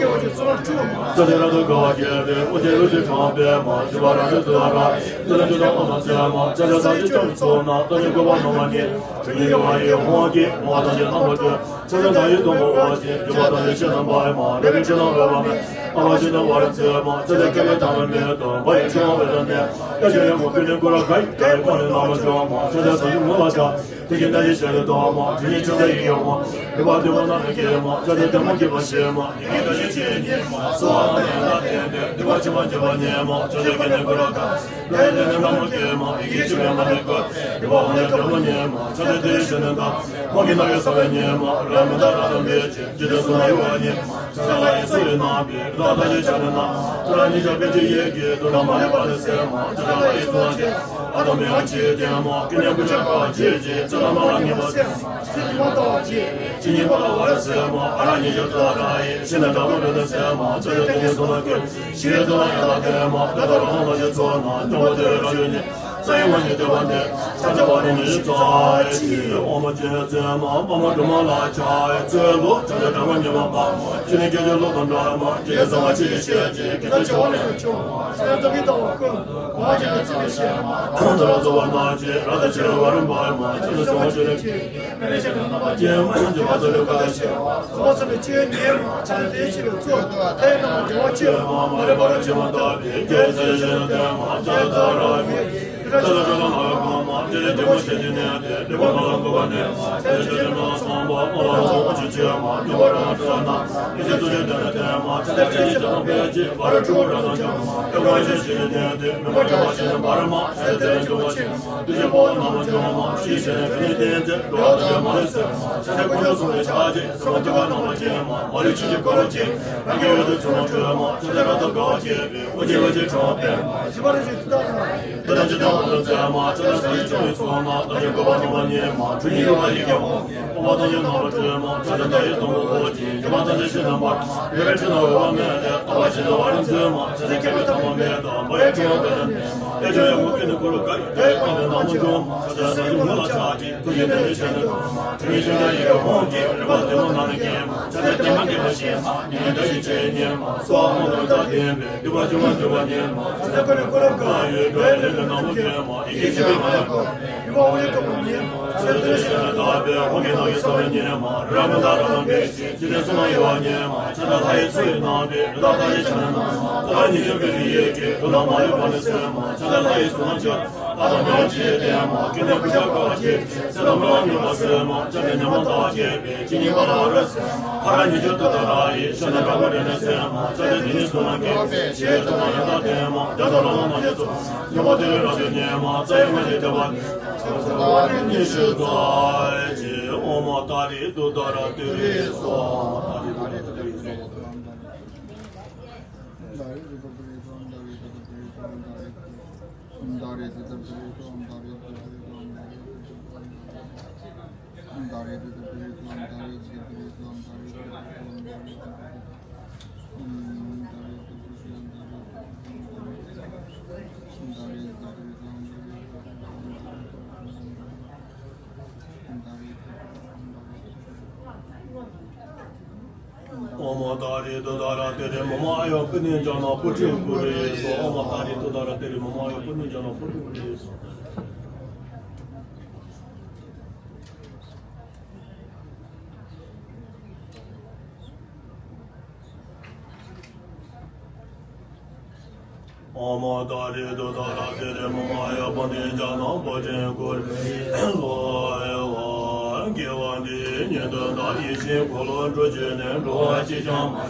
འཚལ་རབ་ཏུ་དགའ་བ་བརྒྱད་པའི། དབུ་རྒྱན་འོད་ཀྱི་ཕྲེང་བ་སྤེལ་མ། ཞི་བ་རབ་ཏུ་ཏུཏྟཱ་ར་ཡི། ཏུ་ར་ཏུ་ཏ་དབང་དུ་མཛད་མ། ཕྱག་འཚལ་ཟག་བཅས་བཅོམ་པའི་ཚོགས་རྣམས། བདག་ཉིད་འགོག་པ་རྣམ་པ་གཉིས། ཁྲོ་གཉེར་ཡུ་བ་ཡི་ཧཱུྃ་གིས། མོས་པ་དང་བཅས་རྣམ་པ་ཀུན། ཕྱག་འཚལ་མཐའ་ཡས་དང་པོ་འོད་ཅན། འཇིགས་པ་དང་ནི་ཤིན་ཏུ་འབར་མ། རབ་དགའ་བྱེད་རྣམས་ལ་དབང་མེད། འཕགས་པ་ཤིན་ཏུ་དབང་བར་མཛད་མ། ཕྱག་འཚལ་སྐྱབས་ཡུལ་ཐ་མལ་མེད་དོ། འབའ་ཞིག་ཕྲེང་བ་འོད་དང་ལྡན། སྐྱོབ་བྱེད་ཡང་དག་ཀུན་ནི་སྐུ་རབ་དགའ་ཡི། དགྲ་ཡི་དཔུང་ནི་རྣམ་པར་འཇོམས་མ། ཕྱག་འཚལ་ཟག་བཅས་ངུ་ལ་ཕྱག། ཀྱི་ད་ཡི་ཤ་རེ་དོ་མ། དེ་ཉིད་ཆུ་ཟ་ཡི་གེ་མ། རི་བ་དེ་བ་ན་རི་གེ་མ། ཅོ་དེ་དེ་མ་སྐྱེ་བ་ཤེས་མ། ཡི་གེ་ད་ཡི་ཆེ་ཉེ་མ། སོ་ཨ་ན་ཡ་ད་དེ་དེ་དེ་བ་ཆེ་མ་སྐྱེ་བ་ཉེ་མ། ཅོ་དེ་ཀ་ནེ་ཀོ་ར་ཀ། ལེ་ལེ་ནེ་ན་མ་སྐྱེ་མ། ཡི་གེ་ཆེ་བའི་མ་ནེ་ཀོ། རི་བ་ཨ་ནེ་དེ་མ་ཉེ་མ། ཅོ་དེ་དེ་ཤེ་ནེ་ད། མ་གི་ན་གི་ས་བའི་ཉེ་མ། ར་མི་ད་ར་ན་མེ་ཅེ། ཅི་དེ་སུ་ན་ཡི་བ་ཉེ་མ། ཅོ་དེ་ལ་ཡི་སུ་ཡི་ན་བི་ར་ད་ཡི་ཆ་ནེ་ན། ཅོ་དེ་ཉི་ཆ་བེ་ཅི་ཡི་གེ་དུ་ན་མ་ནེ་བ་ནེ་སེ་མ། ཅོ་དེ་ལ་ཡི་སུ་ན་ཅེ། ཨ་དོ་མེ་ཨ་ཅེ་དེ་མ། ཀི་ནེ་ཀུ་ཅེ་ཀ་ཅེ་ཅེ། ཅི་ལ་མ་ལ་ཉེ་མ་སེ་མ། ཅི་ཉེ་མ་ད་བ་ཅེ། ཅི་ཉེ་མ་ལ་བ་ར་སེ་མ། ཨ་ར་ཉི་ཆ་དུ་ལ་ར་ཡི། ཤི་ན་ད་མ་ར་ད་སེ་མ། ཅོ་དེ་དེ་ཉེ་སུ་ན་ཀུ། ཤི་ཡི་དུ་ལ་ཡི་ད་དེ་མ། ད་ད་ར་མ་ལ་ཅེ་ཚོ་ན། ཉོ་བ་དེ་ར་ཡོད་ཉེ། ས་ཡི་མ་ཉེ་དེ་བ་ནེ། ཆ་ཚ་བ་ནེ་ཉི་ཤུ་རྩ་གཅིག་འོ་མ་ཅན་ཚེ་མ་པ་མ་གྲོ་མ་ལ་ཆ་ཡི་ཚེ་ལོ། ཆ་ཚ་གྲ་མ་ཉེ་མ་པ་མ། ཅི་ནེ་སྐད་ཅིག་ལོ་དང་འདྲ་མ། ཅི་ནེ་ས་མ་ཅི་ཡི་ཤེས་ཅི། ཀི་ད་ཆ་བ་ནེ་ཆོ་མ། ཆ་ཚ་ད་གི་ད་བ་ཀུ། བ་ཅི་ནེ་ཚི་ནེ་ཤེས་མ། ད་ར་ཚ་བ་ན་ཅི། ར་ད་ཅི་ར་བ་རུ་མ་མ། ཅི་ནེ་ས་མ་ཅི་ནེ་ཅི། པེ་ནེ་ཤེས་ན་ན་མ་ཅི་མ། ཅི་མ་ཚ་ལེ་ཀ་ད་ཤེས་མ། ཚ་བ་ཚ་ནེ་ཅི་ཉེ་མ། ཆ་ཚ་དེ་ཅི་རུ་ཚོ། ད་ཡི་ན་མ་ཅི་བ་ཅི་མ། མ་རེ་བ་ར་ཅི་མ་ད་བི། ཀི་ཚ་ཡི་ཤེས་ན་དེ་མ། ཆ་ཚ་ད་ར་ཡི། ཉི་ཤུ་རྩ་གཅིག་འོ་མ་ད་རེ་ཏུ་ད་ར་ཏི་རི་སྭཱ་ཧཱ། ད་རེ་ཏུ་ཏི་རི་སྭཱ་ཧཱ། ཨོཾ་ཏཱ་རེ་ཏུཏྟཱ་ར་ཏེ་རེ་མ་མ་ཨཱ་ཡ་པུ་ཎྱེ་ཛྙཱ་ན་པུ་ཊི་ཀུ་རེ་སྭཱ་ཧཱ། ཨོཾ་ཏཱ་རེ་ཏུཏྟཱ་ར་ཏེ་རེ་མ་མ་ཨཱ་ཡ་པུ་ཎྱེ་ཛྙཱ་ན་པུ་ཊི་ཀུ་རེ་སྭཱ་ཧཱ། ཨོཾ་ཏཱ་རེ་ཏུཏྟཱ་ར་ཏེ་རེ་མ་མ་ཨཱ་ཡ་པུ་ཎྱེ་ཛྙཱ་ན་པུ་ཊི་ཀུ་རེ་སྭཱ་ཧཱ། དགེ་བ་འདི་ཉིད་དུ་བདག་ཡིད་བཞིན་འཁོར་ལོ་སྒྲོལ་བྱས་ནས། འགྲོ་བ་གཅིག་ཀྱང་མ་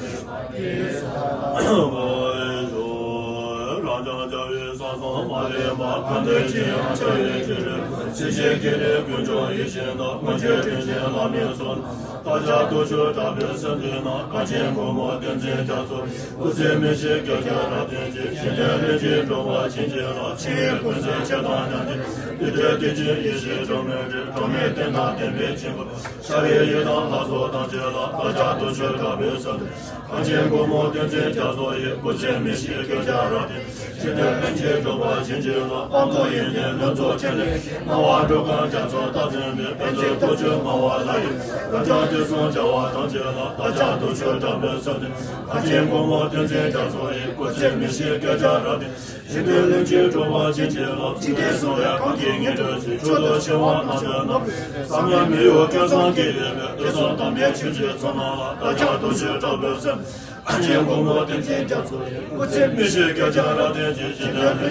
ལུས་པ་ཉིད་དུ་བྱ་བའི་ཕྱིར། རབ་འབྱམས་རྒྱལ་བའི་ས་གསུམ་མ་ལུས་པ། གང་དུ་ཅི་ཡང་འཆར་བའི་ཕྱིར། སྲིད་ཞིའི་དཀྱིལ་ནས་ཀུན་འབྱུང་ཡིད་བཞིན་དུ། མངོན་སྤྱོད་དྲིན་ཅན་ལྷ་མིའི་ཚོགས། བདག་ཅག་དུས་གཅིག་དྲག་པོའི་སེམས་མཐུན་ན། གངས་ཅན་གུར་མོ་བསྟན་འཛིན་རྒྱ་མཚོ་ཡི། སྐུ་ཚེ་མི་ཤིགས་བསྐལ་བརྒྱར་རབ་བརྟན་ཅིང་། གཞན་དོན་ལྷུན་གྱིས་གྲུབ་པར་བྱིན་གྱིས་རློབས། ཕྱི་ཡི་ཀུན་སེམས་མཆེད་དང་མཉམ་གྱིས། ཡུལ་དུས་དེ་ཅིག་ཡེ་ཤེས་ཁྲོ་མོའི་སྒྲས། འགྲོ་བའི་དོན་དང་ལྡན་པའི་བྱིན་རླབས། ཤར་བའི་ཡུལ་དང་ལྷ་ཚོགས་ཐམས་ཅད་ལ། བདག་ཅག་དུས་གཅིག་དྲག་པོའི་སེམས་མཐུན། གངས་ཅན་གུར་མོ་བསྟན་འཛིན་རྒྱ་མཚོ་ཡི། སྐུ་ཚེ་མི་ཤིགས་བསྐལ་བརྒྱར་རབ་བརྟན། གཞན་དོན་ལྷུན་གྱིས་གྲུབ་པར་བྱིན་གྱིས་རློབས། དཔལ་མགོན་ཡོན་ཏན་ལྷུན་རྫོགས་ཕྲིན་ལས། སྣང་བ་འགྲོ་ཀུན་རྒྱ་མཚོ་ལྟར་མཚོན་པའི། དཔལ་འཛིན་ཐུགས་རྗེ་སྣང་བ་ལྷ་ཡི། རབ་འབྱམས་དུས་གསུམ་རྒྱལ་བ་ཐམས་ཅད་ལ། བདག་ཅག་དུས་གཅིག་དྲག་པོའི་སེམས་མཐུན། གངས་ཅན་གུར་མོ་བསྟན་འཛིན་རྒྱ་མཚོ་ཡི། སྐུ་ཚེ་མི་ཤིགས་བསྐལ་བརྒྱར་རབ་བརྟན། གཞན་དོན་ལྷུན་གྱིས་གྲུབ་པར་བྱིན་གྱིས་རློབས། འཇིག་རྟེན་གསུམ་ལས་གང་གིས་ངེས་འགྲོ་ཞིང་། མཆོག་ཏུ་ཕྱིན་པ་རྣམས་ཀྱང་ནོར་བུའི་གདན། བསམ་ཡས་མི་གཡོ་ཀུན་བཟང་གིས་དབུས་པའི། དུས་གསུམ་དམ་པའི་ཆོས་ཀྱི་ཚོགས་རྣམས་ལ། བདག་ཅག་དུས་གཅིག་དྲག་པོའི་སེམས་མཐུན། གངས་ཅན་གུར་མོ་བསྟན་འཛིན་རྒྱ་མཚོ་ཡི། སྐུ་ཚེ་མི་ཤིགས་བསྐལ་བརྒྱར་རབ་བརྟན་ཅིང་། གཞན་དོན་ལྷུན་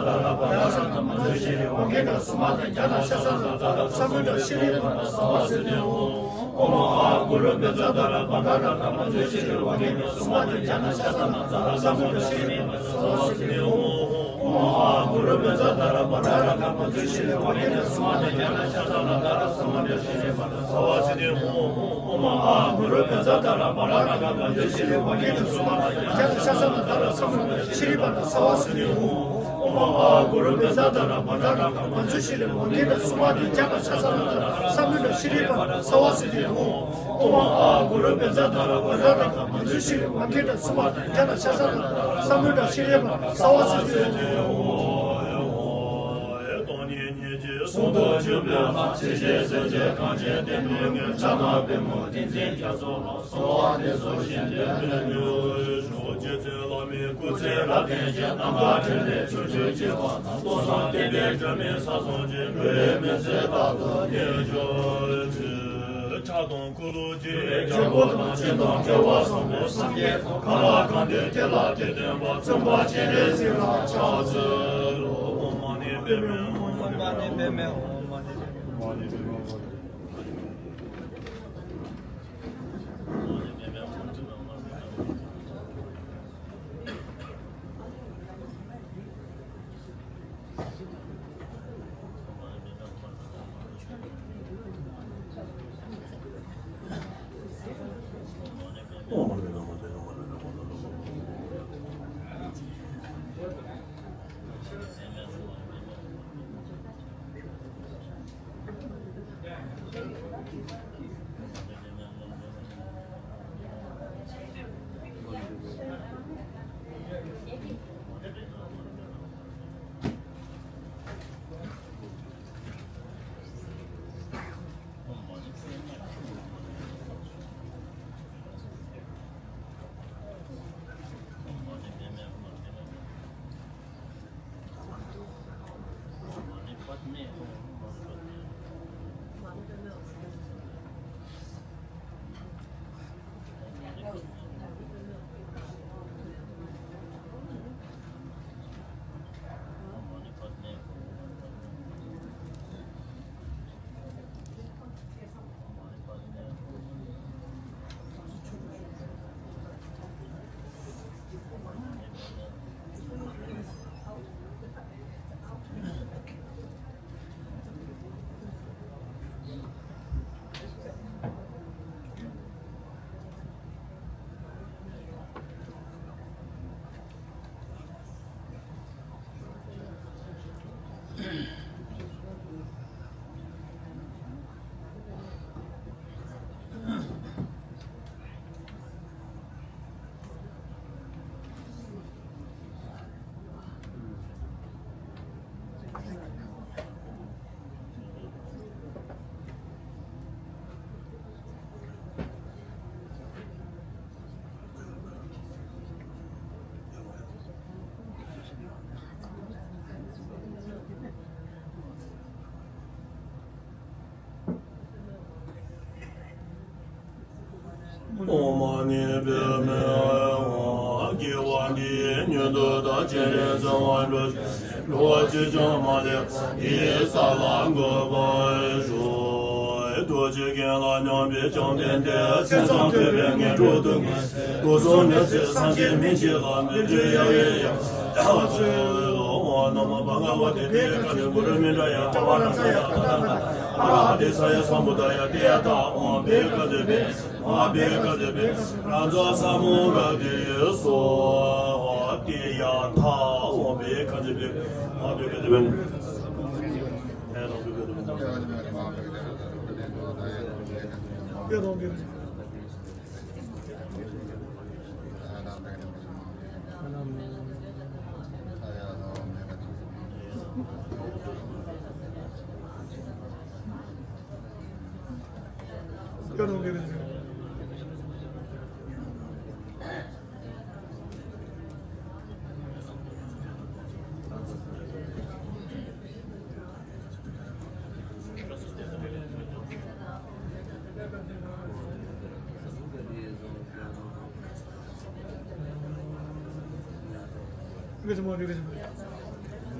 ཛ་ཏཱ་ར་བ་ཏྲ་ར་ག་མཉྫུ་ཤྲཱི་བ་གེ་ཏྲ་སུ་མ་ཏྲ་ཛྙཱ་ན་ཤ་ས་ན་ཛ་ར་ས་མུ་དྲ་ཤྲཱི་པ་ཏྲ་སརྦ་སིདྡྷི་ཧཱུྃ། ཨོཾ་ཨཱ་གུ་རུ་བཛྲ་ཛ་ཏཱ་ར་བ་ཏྲ་ར་ག་མཉྫུ་ཤྲཱི་བ་གེ་ཏྲ་སུ་མ་ཏྲ་ཛྙཱ་ན་ཤ་ས་ན་ཛ་ར་ས་མུ་དྲ་ཤྲཱི་པ་ཏྲ་སརྦ་སིདྡྷི་ཧཱུྃ། ཨོཾ་ཨཱ་གུ་རུ་བཛྲ་ཛ་ཏཱ་ར་བ་ཏྲ་ར་ག་མཉྫུ་ཤྲཱི་བ་གེ་ཏྲ་སུ་མ་ཏྲ་ཛྙཱ་ན་ཤ་ས་ན་ཛ་ར་ས་མུ་དྲ་ཤྲཱི་པ་ཏྲ་སརྦ་སིདྡྷི་ཧཱུྃ། ཨོཾ་ཨཱ་གུ་རུ་བཛྲ་ཛ་ཏཱ་ར་བ་ཏྲ་ར་ག་མཉྫུ་ཤྲཱི་བ་གེ་ཏྲ་སུ་མ་ཏྲ་ཛྙཱ་ན་ཤ་ས་ན་ཛ་ར་ས་མུ་དྲ་ཤྲཱི་པ་ཏྲ་སརྦ་སིདྡྷི་ཧཱུྃ། ཨོཾ་ཨཱ་གུ་རུ་བཛྲ་ཛ་ཏཱ་ར་བ་ཏྲ་ར་ག་མཉྫུ་ཤྲཱི་བ་གེ་ཏྲ་སུ་མ་ཏྲ་ཛྙཱ་ན་ཤ་ས་ན་ཛ་ར་ས་མུ་དྲ་ཤྲཱི་པ་ཏྲ་སརྦ་སིདྡྷི་ཧཱུྃ། ཨོཾ་ཨཱ་གུ་རུ་བཛྲ་ཛ་ཏཱ་ར་བ་ཏྲ་ར་ག་མཉྫུ་ཤྲཱི་བ་གེ་ཏྲ་སུ་མ་ཏྲ་ཛྙཱ་ན་ཤ་ས་ན་ཛ་ར་ས་མུ་དྲ་ཤྲཱི་པ་ཏྲ་སརྦ་སིདྡྷི་ཧཱུྃ། སྟོང་ཉིད་སྙིང་རྗེ་ཟུང་དུ་འཇུག་པའི་ལྷ། ཇི་ཞིག་སེམས་ཅན་གང་ཞིག་བདེ་སྨོན་ངེས། ཕྱག་ན་པུས་མོ་ཏིང་འཛིན་རྒྱ་མཚོ་ལ། གསོལ་བ་འདེབས་སོ་བཞེད་དོན་ཕུལ་ནས། ཕྱོགས་བཅུ་ཚེ་བླ་མའི་སྐུ་ཚེ་རབ་བརྟན་ཅིང་། རྣམ་དག་ཕྲིན་ལས་ཕྱོགས་བཅུར་རྒྱས་པ་དང་། ཀུན་བཟང་བསྟན་པའི་སྒྲོན་མེ་ས་གསུམ་གྱི། འགྲོ་བའི་མུན་སེལ་རྟག་ཏུ་ཉེར་སྤྱོད་ཅིང་། ཁྲག་དང་ཁུ་ལུ་རྒྱུ་བའི་རྒྱལ་པོ་དང་། སྦྱིན་དང་སྐལ་བ་བཟང་པོ་སངས་རྒྱས་དང་། གང་ལ་གང་འདུལ་དེ་ལ་དེ་སྟོན་པ། བཙུན་པ་སྤྱན་རས་གཟིགས་ལ་ཕྱག་འཚལ་ལོ། ཨོཾ་མ་ཎི་པདྨེ་ཧཱུྃ། ཨོཾ་མ་ཎི་པདྨེ་ཧཱུྃ། ཨོཾ་མ་ཎི་པདྨེ་ཧཱུྃ། ནི་འབད་མེད་དགེ་བ་འདི་ཡིས་མྱུར་དུ་བདག་སྤྱན་རས་གཟིགས་དབང་འགྲུབ། འགྲོ་བ་ཅིས་ཀྱང་མ་ལུས་པ་དེའི་ས་ལ་འགོད་པར་ཤོག། ཐུགས་རྗེ་མཁྱེན་ལ་སྙོམས་པའི་བཅོམ་ལྡན་འདས། མཚན་ཙམ་ཐོས་པས་ངན་འགྲོ་སྡུག་བསྔལ་སོགས་མི་ཚེ་སངས་རྒྱས་མི་མཇལ་ལ་མི་འབྲལ་ཡ་ཡི་ཡང་ཡང་ཚུལ་ལོ། ནམ་མ་བ་ང་བ་དེ་དེ་ཀ་ནི་གུ་རུ་མི་འདྲ་ཡ་ཀ་བ་ར་ཚ་ཡ་ཀ་ད་ན་ཨ་ར་ཧ་དེ་ས་ཡ་སམ་བུ་ད་ཡ་དེ་ཡ་ད་འོང་བེ་ཀ་དེ་བེ། མ་བེ་ཀ་དེ་བེ། རང་ཚོ་ས་མོ་ཀ་དེ་སོ་དེ་ཡ་ད་འོང་བེ་ཀ་དེ་བེ། མ་བེ་ཀ་དེ་བེ།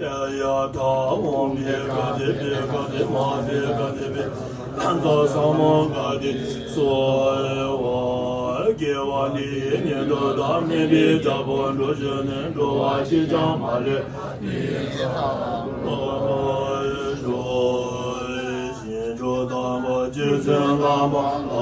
ཡ་ཡ་ད་འོང་བེ་ཀ་དེ་བེ་ཀ་དེ་མ་བེ་ཀ་དེ་བེ། ད་ས་མ་ཀ་དེ་སོ་བ་དགེ་བ་འདི་ཉིད་དུ་བདག་སྨིན་པའི་རྒྱལ་པོ་འགྲུབ་ཞུ་ནས། འགྲོ་བ་ཅིས་ཀྱང་མ་ལུས། ཞིང་མཆོག་དམ་པ་རྗེ་བཙུན་བླ་མ་ལ།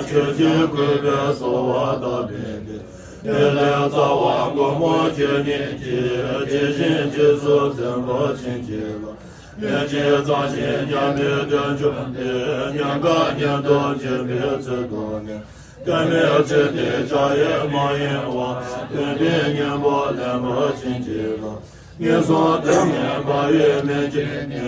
ཆོས་ཀྱི་གུས་པས་གསོལ་བ་བཏབ་པའི་དེ། དེ་ལས་རྩ་བ་མགོན་པོ་ཁྱོད་ཉིད་ཀྱིས། དེ་བཞིན་རྗེས་སུ་འཛིན་པར་བྱིན་གྱིས་རློབས། ལན་གཅིག་གཙང་ཞིང་སྙན་པའི་བསྟན་བཅོས་འདི། ཉན་དགའ་སྙན་དུ་འཇུག་པའི་ཚུལ་དུ་ནི། ལྟད་མོའི་ཚུལ་དེ་བྱ་ཡུལ་མ་ཡིན་པར། སྟོན་པའི་སྙིང་པོ་ལེན་པར་བྱིན་གྱིས་རློབས། ངན་སོང་སྡུག་བསྔལ་འབར་བའི་མུན་གྱི་ནི།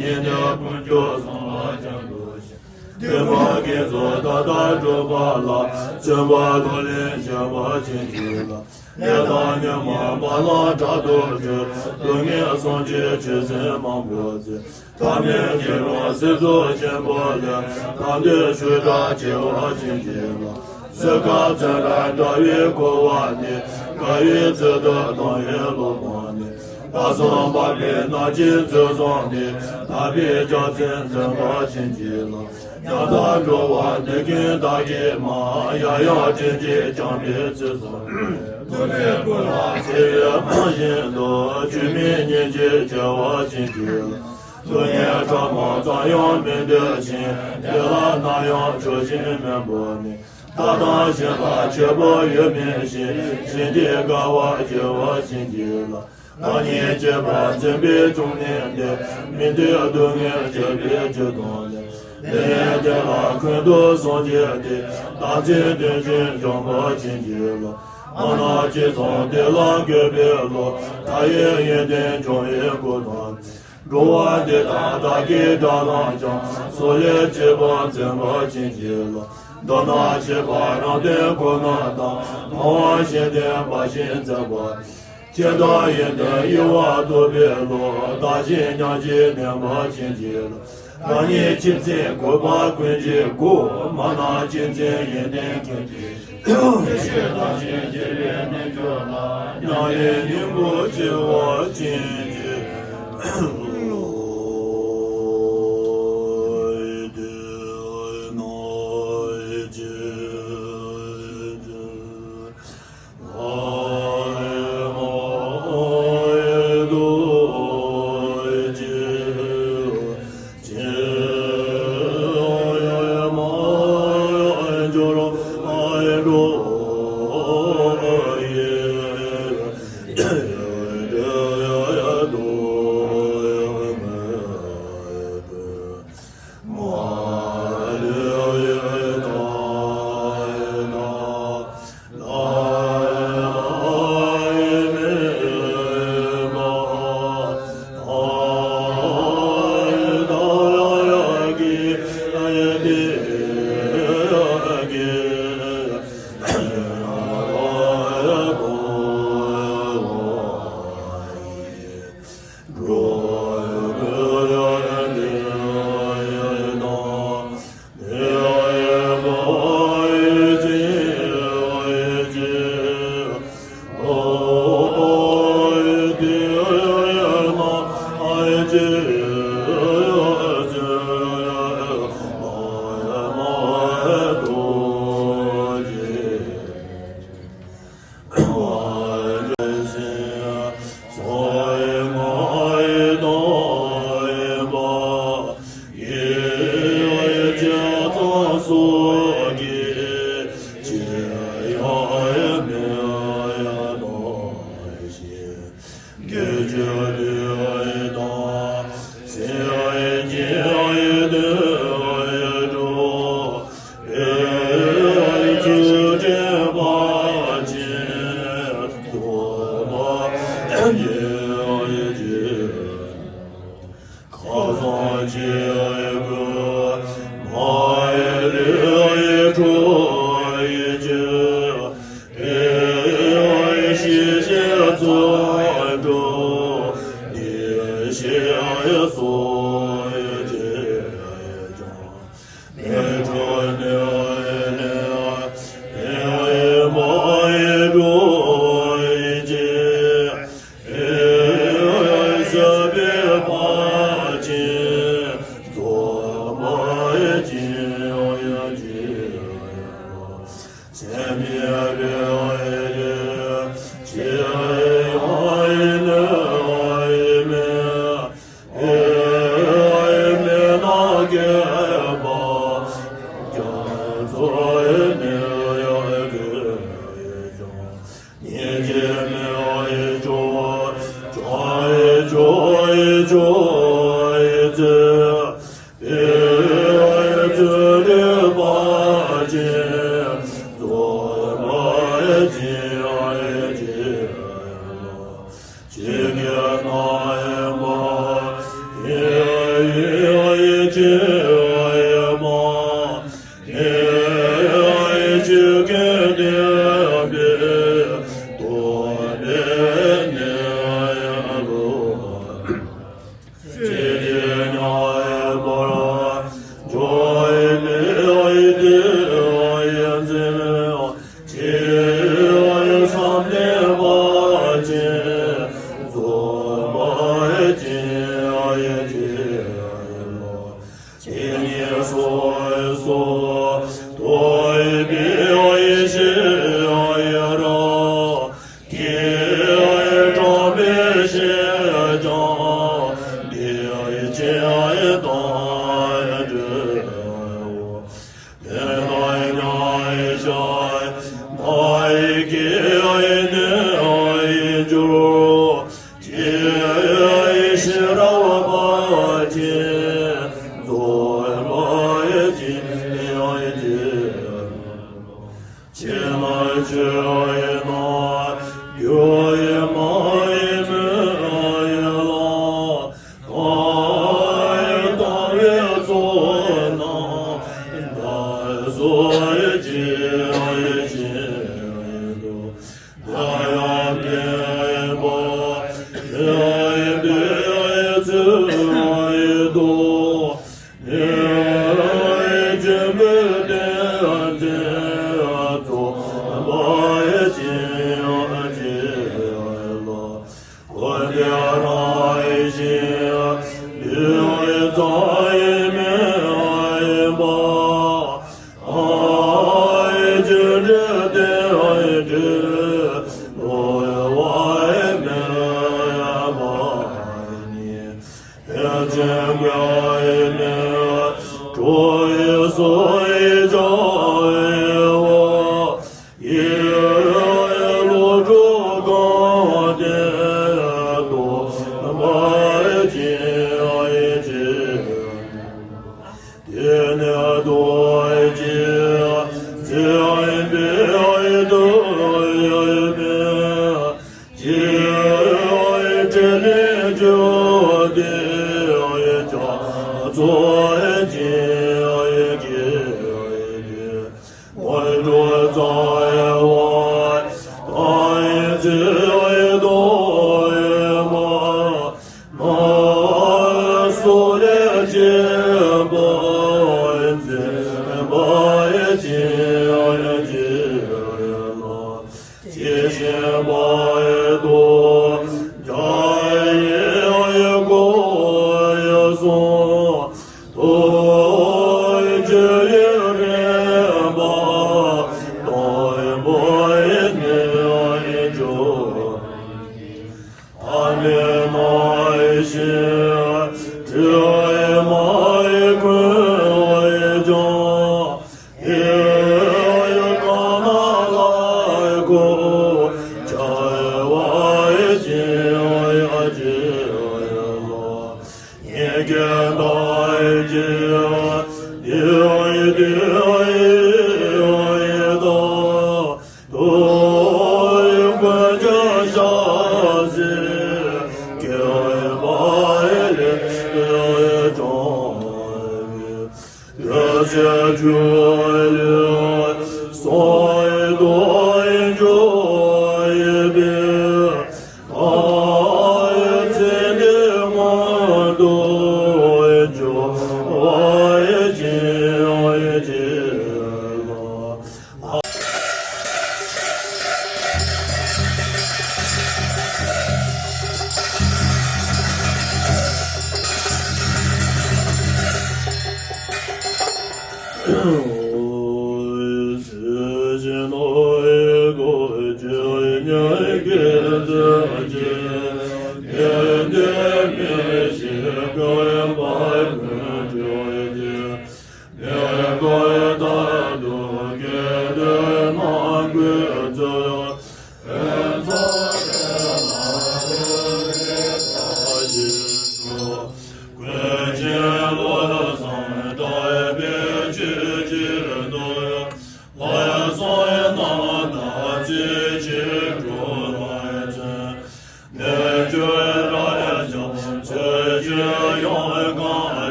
ཉེ་འབྲེལ་ཀུན་ཀྱང་བཟང་བར་སྦྱང་དུ་ཞིང་། འདུན་མ་བགེགས་ཚོགས་མཐའ་དག་འགྲུབ་པ་ལ། བརྩོན་པ་ལྷུར་ལེན་བྱེད་པར་བྱིན་གྱིས་རློབས། ལས་དང་ཉོན་མོངས་རྦ་རླབས་དྲག་ཏུ་རྒྱུ། སྡུག་བསྔལ་གསུམ་གྱི་ཆུ་སྲིན་མང་པོ་རྩིས། ཐ་མལ་གྱི་རོ་སྲིད་མཚོ་ཆེན་པོ་ལས། ཐར་འདོད་ཆོས་བདག་སྐྱེ་བར་བྱིན་གྱིས་རློབས། ཚུར་ཁ་ཚུར་ལ་འདྲ་བའི་འཁོར་བ་ནི། དགའ་བའི་ཚུལ་དུ་ལྡང་བའི་སློབ་དཔོན་ནི། ལྷ་གསུམ་འཕགས་པའི་རྣམ་ཅན་ཚུལ་བཟུང་ནས། ཐར་པའི་རྒྱལ་མཚན་འཛིན་པར་བྱིན་གྱིས་རློབས། ཉམ་ཐག་འགྲོ་བ་འདི་ཀུན་བདག་གིས་མར། ཡང་ཡང་དྲིན་གྱིས་བསྐྱངས་པའི་ཚུལ་བཟུང་ནས། གདུག་པའི་སྐུ་ལ་བརྩེ་བའི་དཔང་བཞིན་དུ། ཆོས་མིན་སྙིང་རྗེ་སྐྱེ་བར་བྱིན་གྱིས་རློབས། སྡུག་བསྔལ་ཕྲ་མོ་ཙམ་ཡང་མི་འདོད་ཅིང་། དེ་ལ་ནམ་ཡང་ཆགས་ཞེན་མེད་པར་ནི། བདག་དང་གཞན་ལ་ཁྱད་པར་ཡོད་མིན་ཞེས། གཞན་གྱིས་དགའ་བ་སྐྱེ་བར་བྱིན་གྱིས་རློབས། བདག་ཉིད་གཅེས་པར་འཛིན་པའི་བཅོམ་ལྡན་འདས། མི་འདོད་སྡུག་བསྔལ་སྐྱེ་བའི་རྒྱུ་དང་ནི། དེ་ཡི་དེ་ལ་ཀུན་ཏུ་སངས་རྒྱས་ཏེ། བདག་འཛིན་གདོན་བཞི་སྦྱང་བར་བྱིན་གྱིས་རློབས། མ་ན་ཅི་བཟང་དེ་ལ་འགོད་པའི་བློ། མཐའ་ཡས་ཡོན་ཏན་འབྱུང་བའི་སྒོ་དང་། འགྲོ་བ་འདི་དག་བདག་གིས་དགྲར་བླངས་ཀྱང་། སྲོག་ལས་གཅེས་པར་འཛིན་པར་བྱིན་གྱིས་རློབས། མདོར་ན་ཁྱད་པར་རང་དོན་ཁོ་ན་དང་། སྣང་བ་གཞན་དོན་འབའ་ཞིག་འཛིན་པ། ཅི་ལྟར་ཡོན་ཏན་གཡོ་བ་རྟོག་པའི་བློ། བདག་གཞན་མཉམ་བརྗེས་ནུས་པར་བྱིན་གྱིས་རློབས། རང་ཉིད་ཆེད་འཛིན་གུས་པ་ཀུན་གྱི་སྒོ། མ་ན་ཆེད་འཛིན་ཡོན་ཏན་ཀུན་གྱི། ཡེ་ཤེས་བདག་གཞན་བརྗེ་བའི་རྣལ་འབྱོར་ལ། མྱ་ངན་སྙིང་པོ་སྐྱེ་བར་བྱིན་གྱིས་རློབས།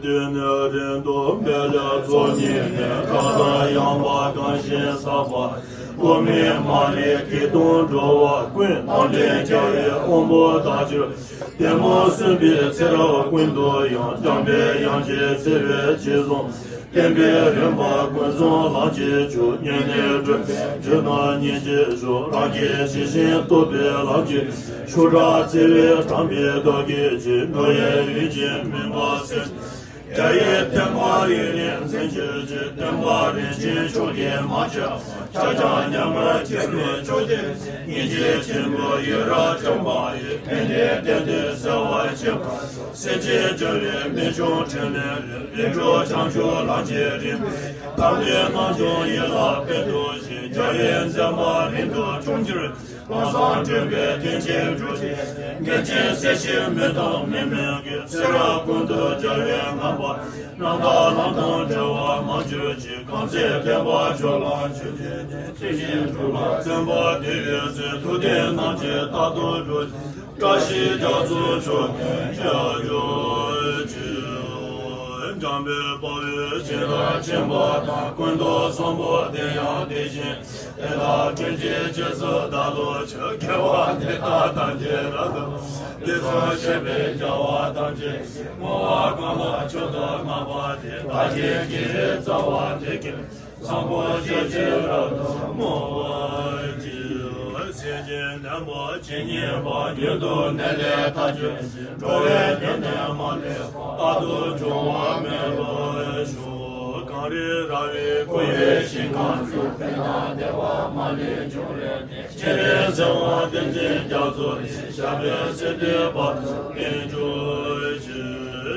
དེ་ནས་རིང་དུ་འབད་ལ་ཚོགས་གཉིས་ནས་གང་དང་ཡངས་པ་གང་ཞིང་ཟབ་པ། འོད་མའི་མ་ལུས་སྐད་དུ་འགྲོ་བ་ཀུན། རྣམ་འདྲེན་རྒྱལ་བའི་དབང་པོ་དག་ཕྱིར། ལྟད་མོ་གསུམ་པའི་ཚེ་རབས་ཀུན་ཏུ་ཡང་། འཇམ་པའི་དབྱངས་ཀྱིས་བརྩེ་བས་ཅི་གསུངས། བསྟན་པའི་རིམ་པ་ཀུན་རྫོགས་ལམ་གྱི་མཆོག། སྙིང་ནས་སྒྲུབ་པའི་རྗེས་གནང་སྙིང་རྗེའི་གཞུང་། རང་གིས་ཇི་བཞིན་རྟོགས་པའི་ལམ་གྱི་ཆོས་སྒྲ་བརྩེ་བས་དྲངས་པའི་བདག་གིས་བགྱི། འགྲོ་བའི་ཡིད་ཀྱི་མུན་པ་སེལ། རྒྱ་ཡི་ཐེག་པ་ཡུན་རིང་འཛིན་གྱུར་ཅིག། བསྟན་པ་རིན་ཆེན་མཆོག་གིས་མ་ཆད་པ། ཆགས་སྡང་ཉམས་པར་གྱུར་པའི་ཕྱོགས་དེར། སྙིང་རྗེ་ཆེན་པོས་ཡུལ་རབ་འབྱམས་པ་ཡི། ཕན་བདེའི་རྟེན་དེ་གསལ་བར་བྱེད་པར་ཤོག། སྲིད་ཞིའི་འབྱོར་བས་མི་ཕྱུག་ཕྲིན་ལས་རིགས། རིགས་དྲུག་བྱང་ཆུབ་ལམ་གྱི་རིམ་པས། བདག་ལུས་རྣམ་འཇོམས་ཡིད་ལ་དཔལ་དུ་བྱིན། རྒྱལ་བའི་མཛད་པ་རིང་དུ་འཁྱོངས་གྱུར། ལམ་བཟང་སྒྲུབ་པའི་དོན་ཆེན་སྒྲུབ་ཕྱིར། འགལ་རྐྱེན་སེལ་ཕྱིར་མི་རྟག་མུན་མེད་ཀྱི། ཚེ་རབས་ཀུན་ཏུ་རྒྱལ་བའི་ངང་པ། རྣམ་དག་ལམ་དང་བྲལ་བར་མ་གྱུར་ཅིག། གང་ཚེ་ཐེག་པ་ཆོས་ལ་འཇུག་པའི་གནས། ཚུལ་བཞིན་སྒྲུབ་པ་བརྩོན་པ་དེ་ཡི་ཚེ། ཐུབ་བསྟན་རྣམས་ཀྱི་རྟག་ཏུ་འགྲོ། བཀྲ་ཤིས་རྒྱ་མཚོ་མཆོག་ཏུ་ཁྱབ་འགྱུར། བྱམས་པའི་དཔའ་བོས་སྦྱིན་བདག་ཆེན་པོ་དང་། ཀུན་ཏུ་བཟང་པོ་དེ་ཡང་དེ་བཞིན་དེ་དག་ཀུན་གྱི་རྗེས་སུ་བདག་སློབ་ཕྱིར། དགེ་བ་འདི་དག་ཐམས་ཅད་རབ་ཏུ་བསྔོ། དེ་ཚུལ་བཞིན་པའི་རྒྱལ་བ་ཐམས་ཅད་ཀྱིས། བསྔོ་བ་གང་ལ་མཆོག་ཏུ་བསྔགས་པ་དེས། བདག་གི་དགེ་བའི་རྩ་བ་འདི་ཀུན་ཀྱང་། བཟང་པོ་སྤྱོད་ཕྱིར་རབ་ཏུ་བསྔོ་བར་བགྱི། སེམས་ཅན་ནད་མུག་ཇི་སྙེད་པ། མྱུར་དུ་ནད་ལས་ཐར་གྱུར་ཅིག། འགྲོ་བའི་ནད་ནི་མ་ལུས་པ། རྟག་ཏུ་འབྱུང་བ་མེད་པར་ཤོག། གངས་རི་ར་བས་བསྐོར་བའི་ཞིང་ཁམས་སུ། ཕན་དང་བདེ་བ་མ་ལུས་འབྱུང་བའི་གནས། སྤྱན་རས་གཟིགས་དབང་བསྟན་འཛིན་རྒྱ་མཚོ་ཡི། ཞབས་པད་སྲིད་མཐའི་བར་དུ་བརྟན་གྱུར་ཅིག།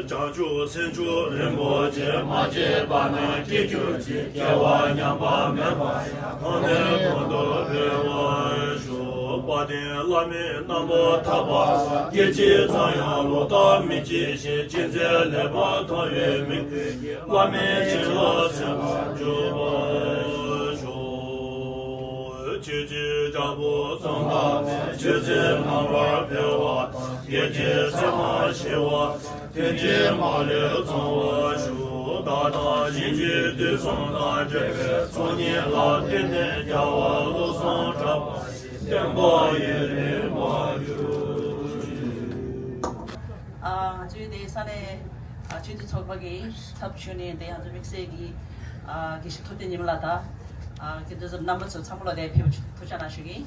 བྱང་ཆུབ་སེམས་མཆོག་རིན་པོ་ཆེ། མ་སྐྱེས་པ་རྣམས་སྐྱེ་གྱུར་ཅིག། སྐྱེ་བ་ཉམས་པ་མེད་པ་ཡང་། གོང་ནས་གོང་དུ་འཕེལ་བར་ཤོག། དཔལ་ལྡན་བླ་མའི་རྣམ་པར་ཐར་པ་སོགས། སྐད་ཅིག་ཙམ་ཡང་ལོག་ལྟ་མི་བགྱིད་ཅིང་། ཅི་མཛད་ལེགས་པར་མཐོང་བའི་མིང་བཀོད་ཀྱིས། བླ་མའི་བྱིན་རླབས་སེམས་ལ་འཇུག་པར་ཤོག། ཆོས་ཀྱི་རྒྱལ་པོ་གཙང་པ་མའི། ཆོས་ཚུལ་རྣམ་པར་འཕེལ་བ་དང་། དགེ་བཅུའི་མཚན་མ་ཞི་བ། ཐུགས་རྗེ་མ་ལུས་ཚང་བར་ཤོག། བདག་དང་གཞན་གྱི་དུས་གསུམ་དང་། འབྲེལ་བའི་ཚོགས་གཉིས་ལ་བརྟེན་ནས། རྒྱལ་བ་བློ་བཟང་གྲགས་པ་ཡི། བསྟན་པ་ཡུན་རིང་བར་གྱུར་ཅིག། ཨ། ང་ཚོའི་དེ་ས་གནས་ཨ་ཆོས་བརྒྱུད་ཚོགས་པ་གི་ཚབ་ཞུས་ནས། དེ་ང་ཚོ་དམིགས་བསལ་གྱི་ཨ་དགེ་བཤེས་ཐུབ་བསྟན་ཉི་མ་ལགས་དང་། ཨ་དགེ་འདུན་རྣམ་པ་ཚོ་ཚང་མ་ལ་དེ་ཕེབས་ཐུགས་རྗེ་གནང་ཞུ་གི་ཡིན།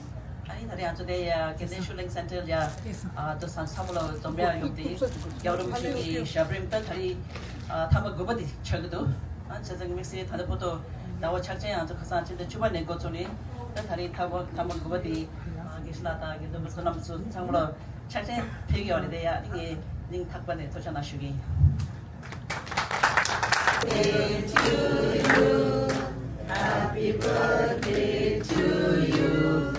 ཨ་ནི་ད་རེས་ང་ཚོ་དེ་ཡ་དགེ་ལྡན་ཤུགས་གླིང་སེན་ཊར་ཡ་ཨ་དུ་ཚང་མ་ལ་འཛོམས་ཡ་ཡོང་སྟེ། རྒྱལ་བ་རིན་པོ་ཆེ་གི་ཞབས་རིམ་ད་ད་རེས་ཨ་ཐེངས་མ་དགུ་པ་དེ་ཆགས་ཀྱི་འདུག། ཨ་བྱས་ཙང་དམིགས་བསལ་ད་ལྟ་བར་དུ་ཟླ་བ་ཕྱག་ཆེན་ང་ཚོ་ཁ་སང་ཕྱི་ཟླ་བཅུ་པ་ནས་འགོ་བཙུགས་ནས། ད་ད་རེས་ཐེངས་མ་ཐེངས་མ་དགུ་པ་དེ་ཨ་དགེ་བཤེས་ལགས་དང་དགེ་འདུན་པ་ཚོ་རྣམ་པ་ཚོ་ཚང་མ་ལ་ཕྱག་ཆེན་ཕུལ་གྱི་ཡོད་རེད། དེ་ཡ་ཨ་ནི་ངས་སྙིང་ཐག་པ་ནས་ཐུགས་རྗེ་གནང་ཞུ་གི་ཡིན། Happy birthday to you.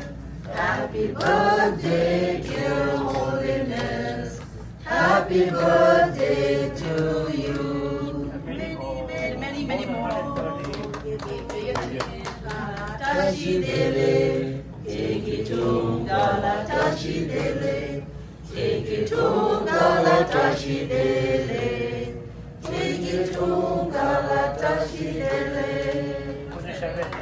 Happy birthday, dear Holiness. Happy birthday to you. Many, many, many more. བཀྲ་ཤིས་བདེ་ལེགས། ཁྱེད་ཀྱི་འཁྲུངས་སྐར་ལ་བཀྲ་ཤིས་བདེ་ལེགས། ཁྱེད་ཀྱི་འཁྲུངས་སྐར་ལ་བཀྲ་ཤིས་བདེ་ལེགས། ཁྱེད་ཀྱི་འཁྲུངས་སྐར་ལ་བཀྲ་ཤིས་བདེ་ལེགས།